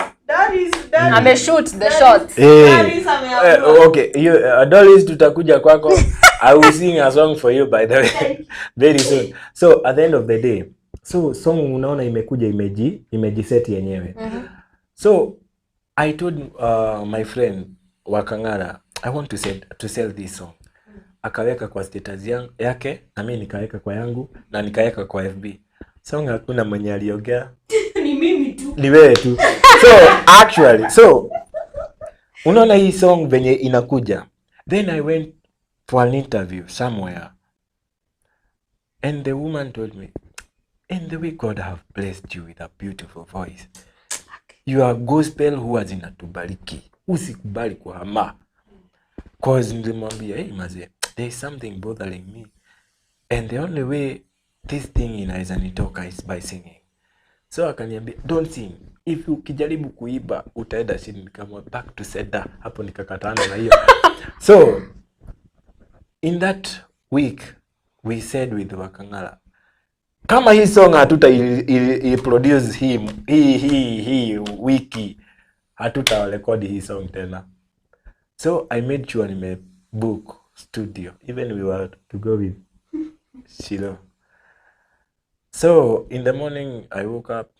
Speaker 8: Ame shoot the shots.
Speaker 7: Doris ameamua.
Speaker 4: Okay, you Doris, tutakuja kwako. I will sing a song for you, by the way, very soon. So at the end of the day, so song unaona imekuja imejiseti yenyewe. So I told my friend Wakangara, I want to sell this song. Akaweka kwa status yake, na mimi nikaweka kwa yangu, na nikaweka kwa FB. Song hakuna mwenye aliongea.
Speaker 7: Ni mimi tu.
Speaker 4: Ni wewe tu. So actually, so unaona hii song venye inakuja. Then I went for an interview somewhere, and the woman told me, in the way God have blessed you with a beautiful voice, you are gospel huwa zinatubariki, usikubali kuhama. Cause nilimwambia, hey mazee, there is something bothering me, and the only way this thing inaweza nitoka is by singing. So akaniambia, don't sing, if ukijaribu kuiba utaenda chini. Kama back to sender. Hapo nikakatana na hiyo. So in that week we said with Wakangala, kama hii song hatuta produce hii wiki, hatuta record hii song tena. So I made sure nime book studio, even we were to go with Shilo. So in the morning I woke up,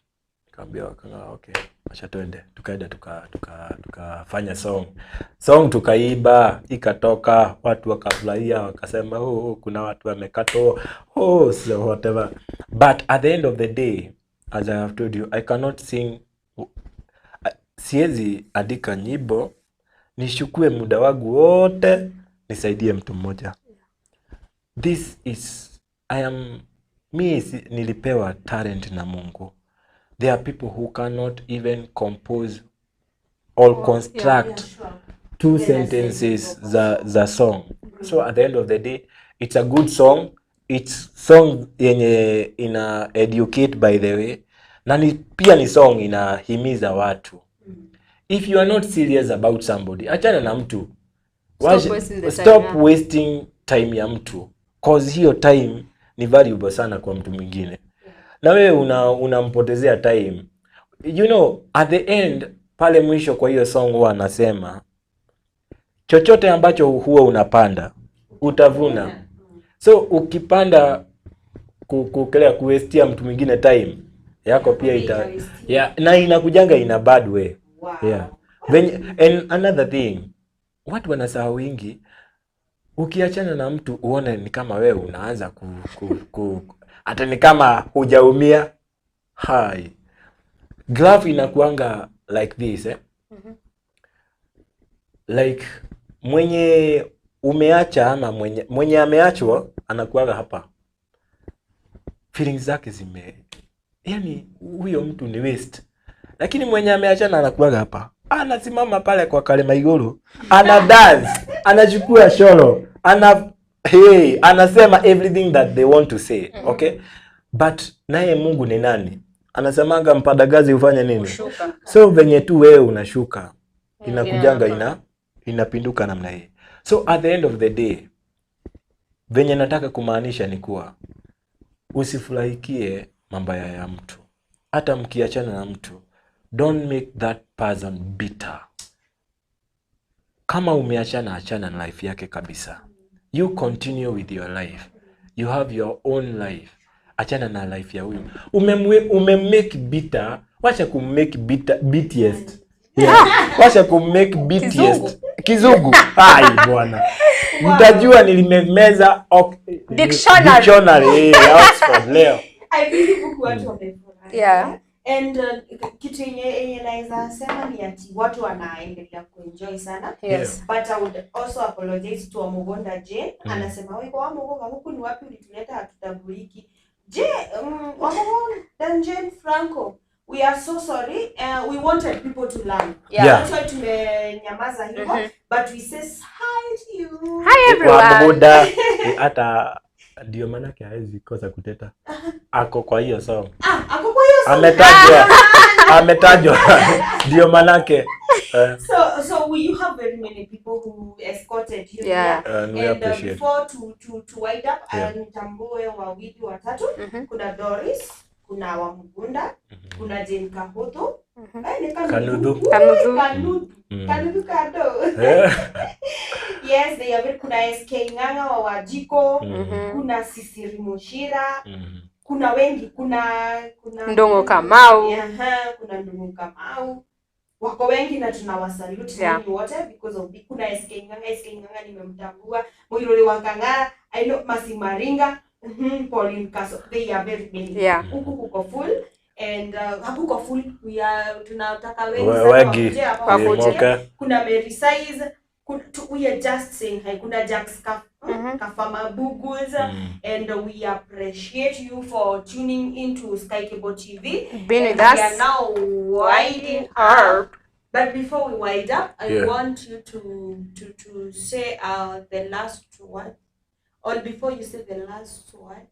Speaker 4: nikaambia Wakangala, okay, acha twende. Tukaenda tukafanya song. Song tukaiba, ikatoka, watu wakafurahia, wakasema oh, kuna watu wamekatwa, oh, so whatever. But at the end of the day, as I have told you, I cannot sing. Siwezi andika nyimbo nishukue muda wangu wote nisaidie mtu mmoja. This is I am me, nilipewa talent na Mungu. There are people who cannot even compose or construct two sentences za song. So at the end of the day, it's a good song. It's song yenye ina educate, by the way. Na pia ni song inahimiza watu. If you are not serious about somebody, achana na mtu. Stop wasting time ya mtu. Cause hiyo time ni valuable sana kwa mtu mwingine. Na wewe unampotezea time. You know, at the end, pale mwisho kwa hiyo song huwa anasema chochote ambacho huwa unapanda utavuna. So ukipanda kuwestia mtu mwingine time yako pia ita, yeah, na inakujanga in a bad way.
Speaker 7: Wow.
Speaker 4: Yeah. Then, and another thing, watu wanasahau wingi, ukiachana na mtu uone ni kama wewe unaanza hata ni kama hujaumia. Hai. Graph inakuanga like this, eh? Like mwenye umeacha ama mwenye ameachwa anakuaga hapa, feelings zake zime, yani huyo mtu ni waste. Lakini mwenye ameachana anakuaga hapa, anasimama pale kwa Kalema Iguru, ana dance, anachukua shoro, anasema everything that they want to say. Okay, but naye Mungu ni nani? Anasemanga mpadagazi ufanye nini?
Speaker 8: Kushuka.
Speaker 4: So venye tu wewe unashuka, inakujanga inapinduka namna hii. So at the end of the day, venye nataka kumaanisha ni kuwa usifurahikie mabaya ya mtu. Hata mkiachana na mtu, don't make that person bitter. Kama umeachana, achana na life yake kabisa. You continue with your life. You have your own life. Achana na life ya huyu. Umemake bitter, wacha kummake bitter BTS. Yeah. Wacha kummake BTS. Kizungu. Ai bwana. Mtajua nilimemeza dictionary Oxford leo.
Speaker 7: I believe huku watu wamefurahi.
Speaker 8: Yeah.
Speaker 7: And kitu yenye naweza sema ni ati watu wanaendelea kuenjoy sana.
Speaker 8: Yes.
Speaker 7: But I would also apologize to Wamugonda Jane. Anasema wewe kwa Wamugonda huku ni wapi ulituleta, hatutambuliki. Je, Wamugonda Jane Franco, we are so sorry. We wanted people to learn.
Speaker 8: Yeah.
Speaker 7: That's why tumenyamaza hivyo. But we say hi to you.
Speaker 8: Hi everyone.
Speaker 4: Wamugonda hata ndio manake hawezi kosa kuteta. Ako kwa hiyo song.
Speaker 7: Ako kwa hiyo song.
Speaker 4: Ametajwa. Ametajwa. Ndio manake.
Speaker 7: So you have very many people who escorted you.
Speaker 8: Yeah.
Speaker 4: And we appreciate.
Speaker 7: Before to wind up, nitambue wawili watatu. Kuna Doris, kuna Wamugunda, kuna Jane Kahoto.
Speaker 4: Kanudhu.
Speaker 7: Kanudhu kado. Yes, they are. Kuna SK Nganga wa Wajiko, kuna Sisiri Mushira, kuna wengi, kuna
Speaker 8: Ndongo Kamau.
Speaker 7: Kuna Ndongo Kamau. Wako wengi na tunawasalute yeah, wote because of kuna SK Nganga nimemtambua, Muiruri wa Kangara, I know Masimaringa, Pauline Kaso, they are very many.
Speaker 8: Yeah.
Speaker 7: Huku kuko full and hakuko full, we are tunataka wengi sana wakuje. Kuna Mary Size, we are just saying hi. Kuna Jacks Kafama Bugus, and we appreciate you for tuning into Sky Cable TV.
Speaker 8: Being with us.
Speaker 7: We are now winding up. But before we wind up, I want you to say the last word. Or before you say the last word,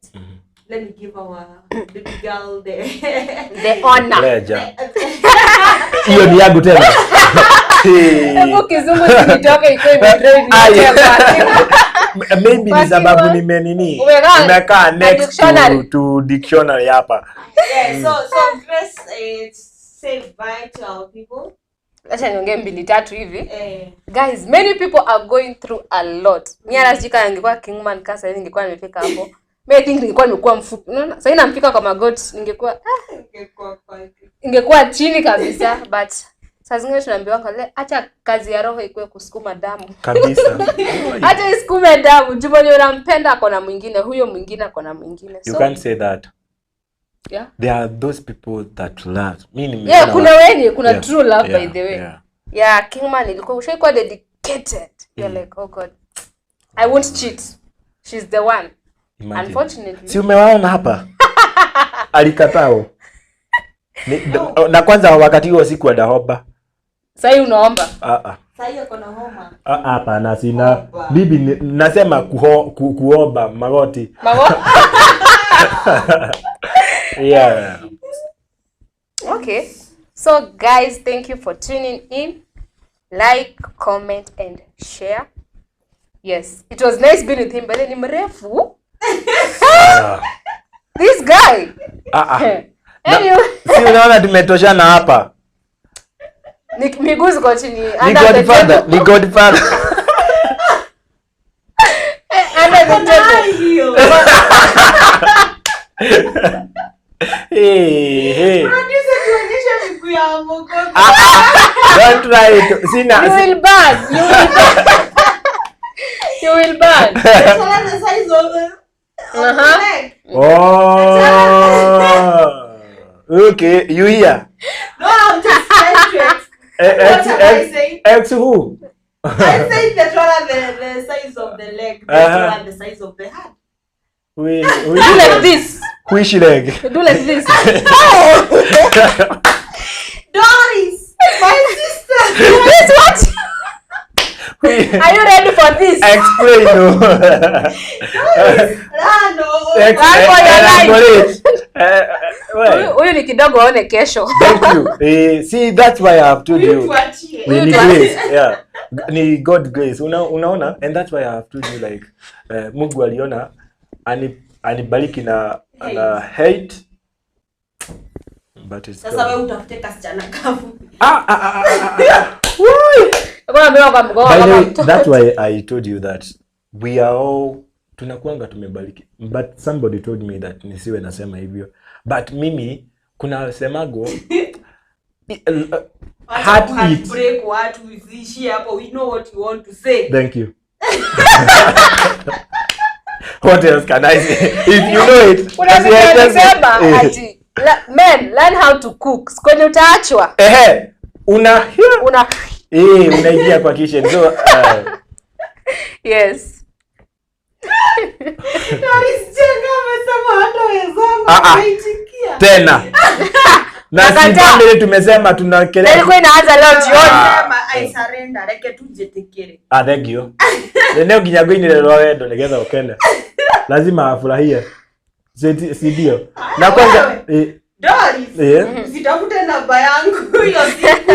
Speaker 7: let me give our baby girl the
Speaker 8: honor.
Speaker 4: Pleasure. Hiyo ni yangu tena.
Speaker 8: Hebu kizungu kinitoke iko imetrain.
Speaker 4: Maybe ni sababu nimenini. Nimekaa next to dictionary hapa.
Speaker 7: Yeah, so Grace, say bye to our people.
Speaker 8: Acha niongee mbili tatu hivi. Guys, many people are going through a lot. Mimi hata sijui kama ningekuwa Kingman kasa hivi ningekuwa nimefika hapo. Mimi I think ningekuwa nimekuwa mfupi. Unaona? Sasa namfika kwa magoti ningekuwa ingekuwa chini kabisa, but saa zingine tunaambiwa kale acha kazi ya roho ikuwe kusukuma damu.
Speaker 4: Kabisa.
Speaker 8: Acha isukume damu. Juu mwenye unampenda akona mwingine, huyo mwingine akona mwingine.
Speaker 4: You can't say that.
Speaker 8: Yeah.
Speaker 4: There are those people that love. Mimi
Speaker 8: yeah, kuna wenye, kuna true love by the way. Yeah, Kingman ilikuwa ushaikuwa dedicated. You're like, oh God, I won't cheat. She's the one.
Speaker 4: Imagine.
Speaker 8: Unfortunately.
Speaker 4: Si umewaona hapa? Alikatao. Na kwanza wakati huo sikuwa dahoba.
Speaker 8: Sasa unaomba?
Speaker 7: Sasa uko na homa.
Speaker 4: Hapana, sina. Bibi nasema kuomba magoti.
Speaker 8: Magoti.
Speaker 4: Yeah.
Speaker 8: Okay. So guys, thank you for tuning in. Like, comment and share. Yes, it was nice being with him, but ni mrefu. This guy. Anyway.
Speaker 4: Si unaona tumetoshana hapa.
Speaker 8: Ni miguu ziko chini.
Speaker 4: Ni Godfather, ni Godfather.
Speaker 8: Under the table.
Speaker 4: Hey, hey.
Speaker 7: Producer tuonyeshe miguu ya Mogogo.
Speaker 4: Don't try it. Sina.
Speaker 8: You will burn. You will burn. You will burn.
Speaker 7: Tell the size of the leg.
Speaker 4: Oh. Okay, you hear?
Speaker 7: No, I'm just trying to. What am I saying?
Speaker 4: Ex who?
Speaker 7: I say the taller the size of the leg, the taller the size of the heart.
Speaker 4: We
Speaker 8: do like this.
Speaker 4: Which leg?
Speaker 8: Do like this.
Speaker 7: Doris, my sister.
Speaker 8: This what? Are you ready for this?
Speaker 4: Explain. No.
Speaker 7: Doris, run,
Speaker 8: run for your life. Huyu ni kidogo aone kesho.
Speaker 4: Thank you. See, that's why I have told you. Ni grace. Yeah. Ni God grace. Unaona? And that's why I have told you like Mungu aliona anibariki na hate. But it's
Speaker 7: sasa wewe utafute kasichana kafupi.
Speaker 4: Why? That's why I told you that we are all tunakuanga tumebariki. But somebody told me that nisiwe nasema hivyo. But mimi kuna semago heart eat.
Speaker 7: Break watu uziishie hapo. We know what you want to say.
Speaker 4: Thank you. What else can I say? If you know it.
Speaker 8: Unasema ati men learn how to cook. Kwenye utaachwa.
Speaker 4: Ehe. Una unaingia kwa kitchen. So
Speaker 8: yes.
Speaker 7: Doris Jenga amesema hata wenzangu wameitikia.
Speaker 4: Tena. Na si tumesema tunakelea.
Speaker 8: Ilikuwa inaanza leo jioni.
Speaker 7: I surrender. Reke tujetekere.
Speaker 4: Thank you. Leo nginya ngwinire rwa wendo nigetha ukene. Lazima afurahie. Si ndio? Na kwanza
Speaker 7: Doris, usitafute namba yangu hiyo siku.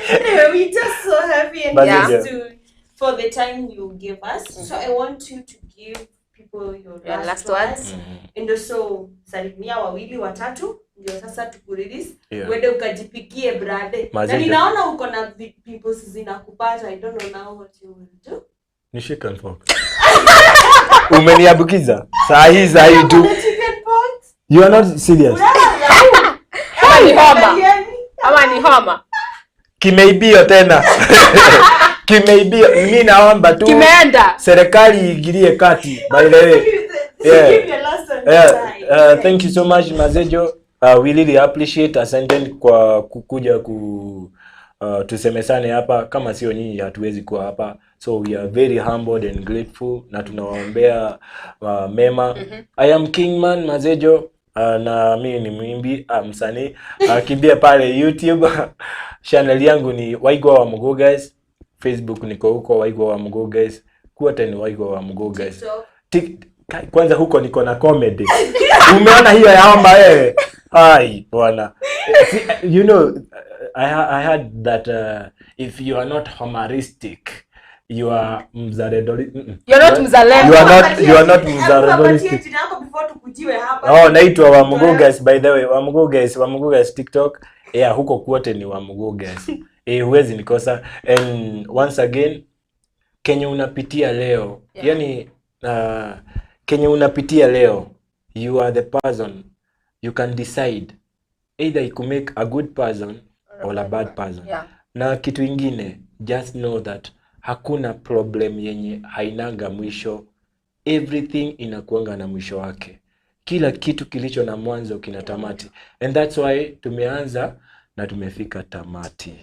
Speaker 7: Anyway, we just so happy and yeah. For the time you give us. So I want you to give people your last words. And also salimia wawili watatu ndio sasa tukurelease. Uende ukajipikie brother. Na ninaona uko na pimples zinakupata. I don't know now what you will do.
Speaker 4: Ni chicken pox. Umeniambukiza. Saa hii tu. You are not serious.
Speaker 8: Ama ni homa.
Speaker 4: Kimeibio tena. Kimeibio. Mimi naomba tu.
Speaker 8: Kimeenda.
Speaker 4: Serikali iingilie kati. By the way. Yeah. Thank you so much Mazejo. We really appreciate. Asanteni kwa kukuja ku tusemesane hapa. Kama sio nyinyi hatuwezi kuwa hapa. So we are very humbled and grateful na tunawaombea mema. I am Kingman Mazejo. Na mimi ni mwimbi, msanii. Kimbia pale YouTube. Channel yangu ni Waigwa wa Mugo guys. Facebook niko huko Waigwa wa Mugo guys. Kuata ni Waigwa wa Mugo guys. Kwanza huko niko na comedy. Umeona hiyo ya homa wewe? Ai bwana. You know, I heard that if you are not homeristic, you are mzalendo.
Speaker 8: You are not mzalendo.
Speaker 4: You are not mzalendo. Oh, naitwa Wamugo guys, by the way. Wamugo guys TikTok. Yeah, huko kwote ni Wamugo guys. Huwezi nikosa. And once again, Kenya unapitia leo. Yeah. Yani Kenya unapitia leo, you are the person. You can decide either you could make a good person or a bad person.
Speaker 8: Yeah.
Speaker 4: Na kitu ingine, just know that hakuna problem yenye hainanga mwisho. Everything inakuanga na mwisho wake. Kila kitu kilicho na mwanzo kina tamati. And that's why tumeanza na tumefika tamati.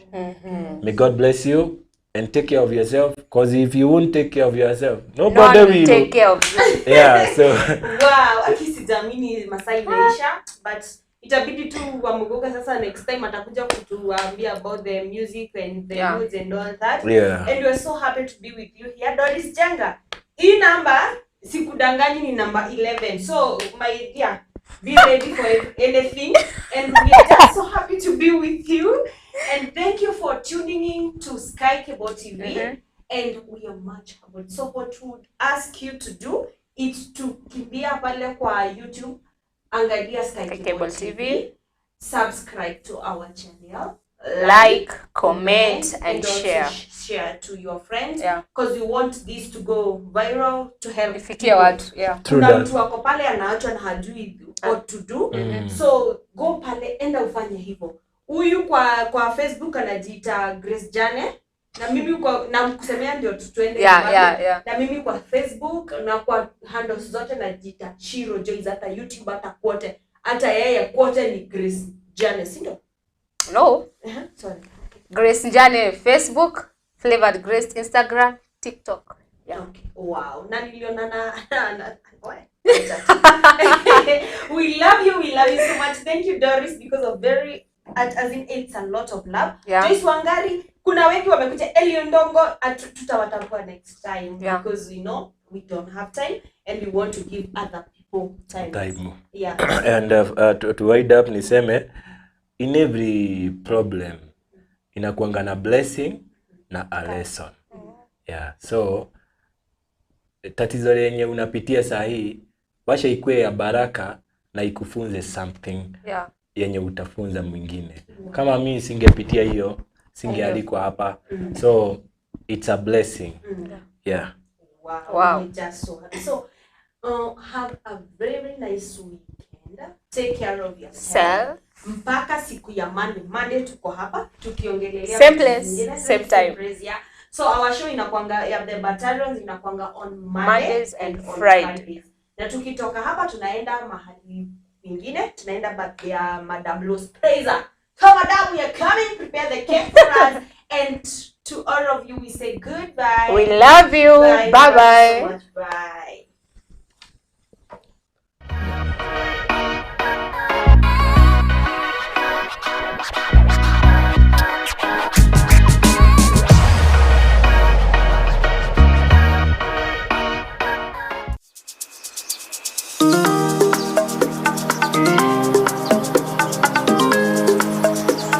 Speaker 4: May God bless you and take care of yourself, because if you won't take care of yourself, nobody will
Speaker 8: take care of you.
Speaker 4: Yeah, so
Speaker 7: wow, akisijaamini Masai imeisha, but itabidi tu Wamugoga sasa next time atakuja kutuambia about the music and the moods and all that.
Speaker 4: Yeah.
Speaker 7: And we are so happy to be with you here. Doris Jenga. Hii namba sikudanganyi ni number 11. So my dear, be ready for anything, and we are just so happy to be with you. And thank you for tuning in to Sky Cable TV. And we are much humbled. So what we would ask you to do is to kimbia pale kwa YouTube, angalia Sky Cable TV, subscribe to our channel,
Speaker 8: like, comment, and share.
Speaker 7: Share to your friends, because we want this to go viral to help
Speaker 8: ifikie watu. Yeah.
Speaker 7: Kuna mtu wako pale anaachwa na hajui what to do. So go pale, enda ufanye hivyo. Huyu kwa Facebook anajiita Grace Jane, na mimi kwa na mkusemea ndio tuende.
Speaker 8: Yeah.
Speaker 7: Na mimi kwa Facebook na kwa handles zote najiita Shiro Joyce, hata YouTube, hata kwote, hata yeye kwote ni Grace Jane, si ndio?
Speaker 8: No.
Speaker 7: Sorry.
Speaker 8: Grace Njane Facebook, Flavored Grace Instagram, TikTok. Yeah.
Speaker 7: Okay. Wow. Na niliona we. We love you. We love you so much. Thank you, Doris, because of very as in it's a lot of love.
Speaker 8: Yeah.
Speaker 7: Joyce Wangari, kuna wengi wamekuja. Elion Ndongo, tutawatambua next time
Speaker 8: Yeah.
Speaker 7: because we know we don't have time and we want to give other people time.
Speaker 4: Time.
Speaker 7: Yeah.
Speaker 4: And to wind up niseme in every problem inakuanga na blessing na a lesson. Yeah, so tatizo lenye unapitia saa hii wacha ikue ya baraka na ikufunze something
Speaker 8: Yeah.
Speaker 4: yenye utafunza mwingine. Kama mi singepitia hiyo, singealikwa hapa. So it's a blessing. Yeah.
Speaker 7: Wow.
Speaker 8: Wow.
Speaker 7: We're just so happy. So have a very nice weekend. Take care of yourself.
Speaker 8: Self.
Speaker 7: Mpaka siku ya Monday. Monday tuko hapa tukiongelelea
Speaker 8: Same
Speaker 7: vitu
Speaker 8: place,
Speaker 7: zingine,
Speaker 8: same time.
Speaker 7: place, yeah. So our show inakuanga ya The Battalions inakuanga on Monday
Speaker 8: Mondays and
Speaker 7: on
Speaker 8: Friday.
Speaker 7: Fridays. Na tukitoka hapa tunaenda mahali kwingine, tunaenda birthday ya Madam Los Praiser. So madam, we are coming, prepare the cake for us. And to all of you we say goodbye.
Speaker 8: We love you.
Speaker 7: Bye.
Speaker 8: Bye
Speaker 7: Thank you so
Speaker 8: bye.
Speaker 7: much. Bye.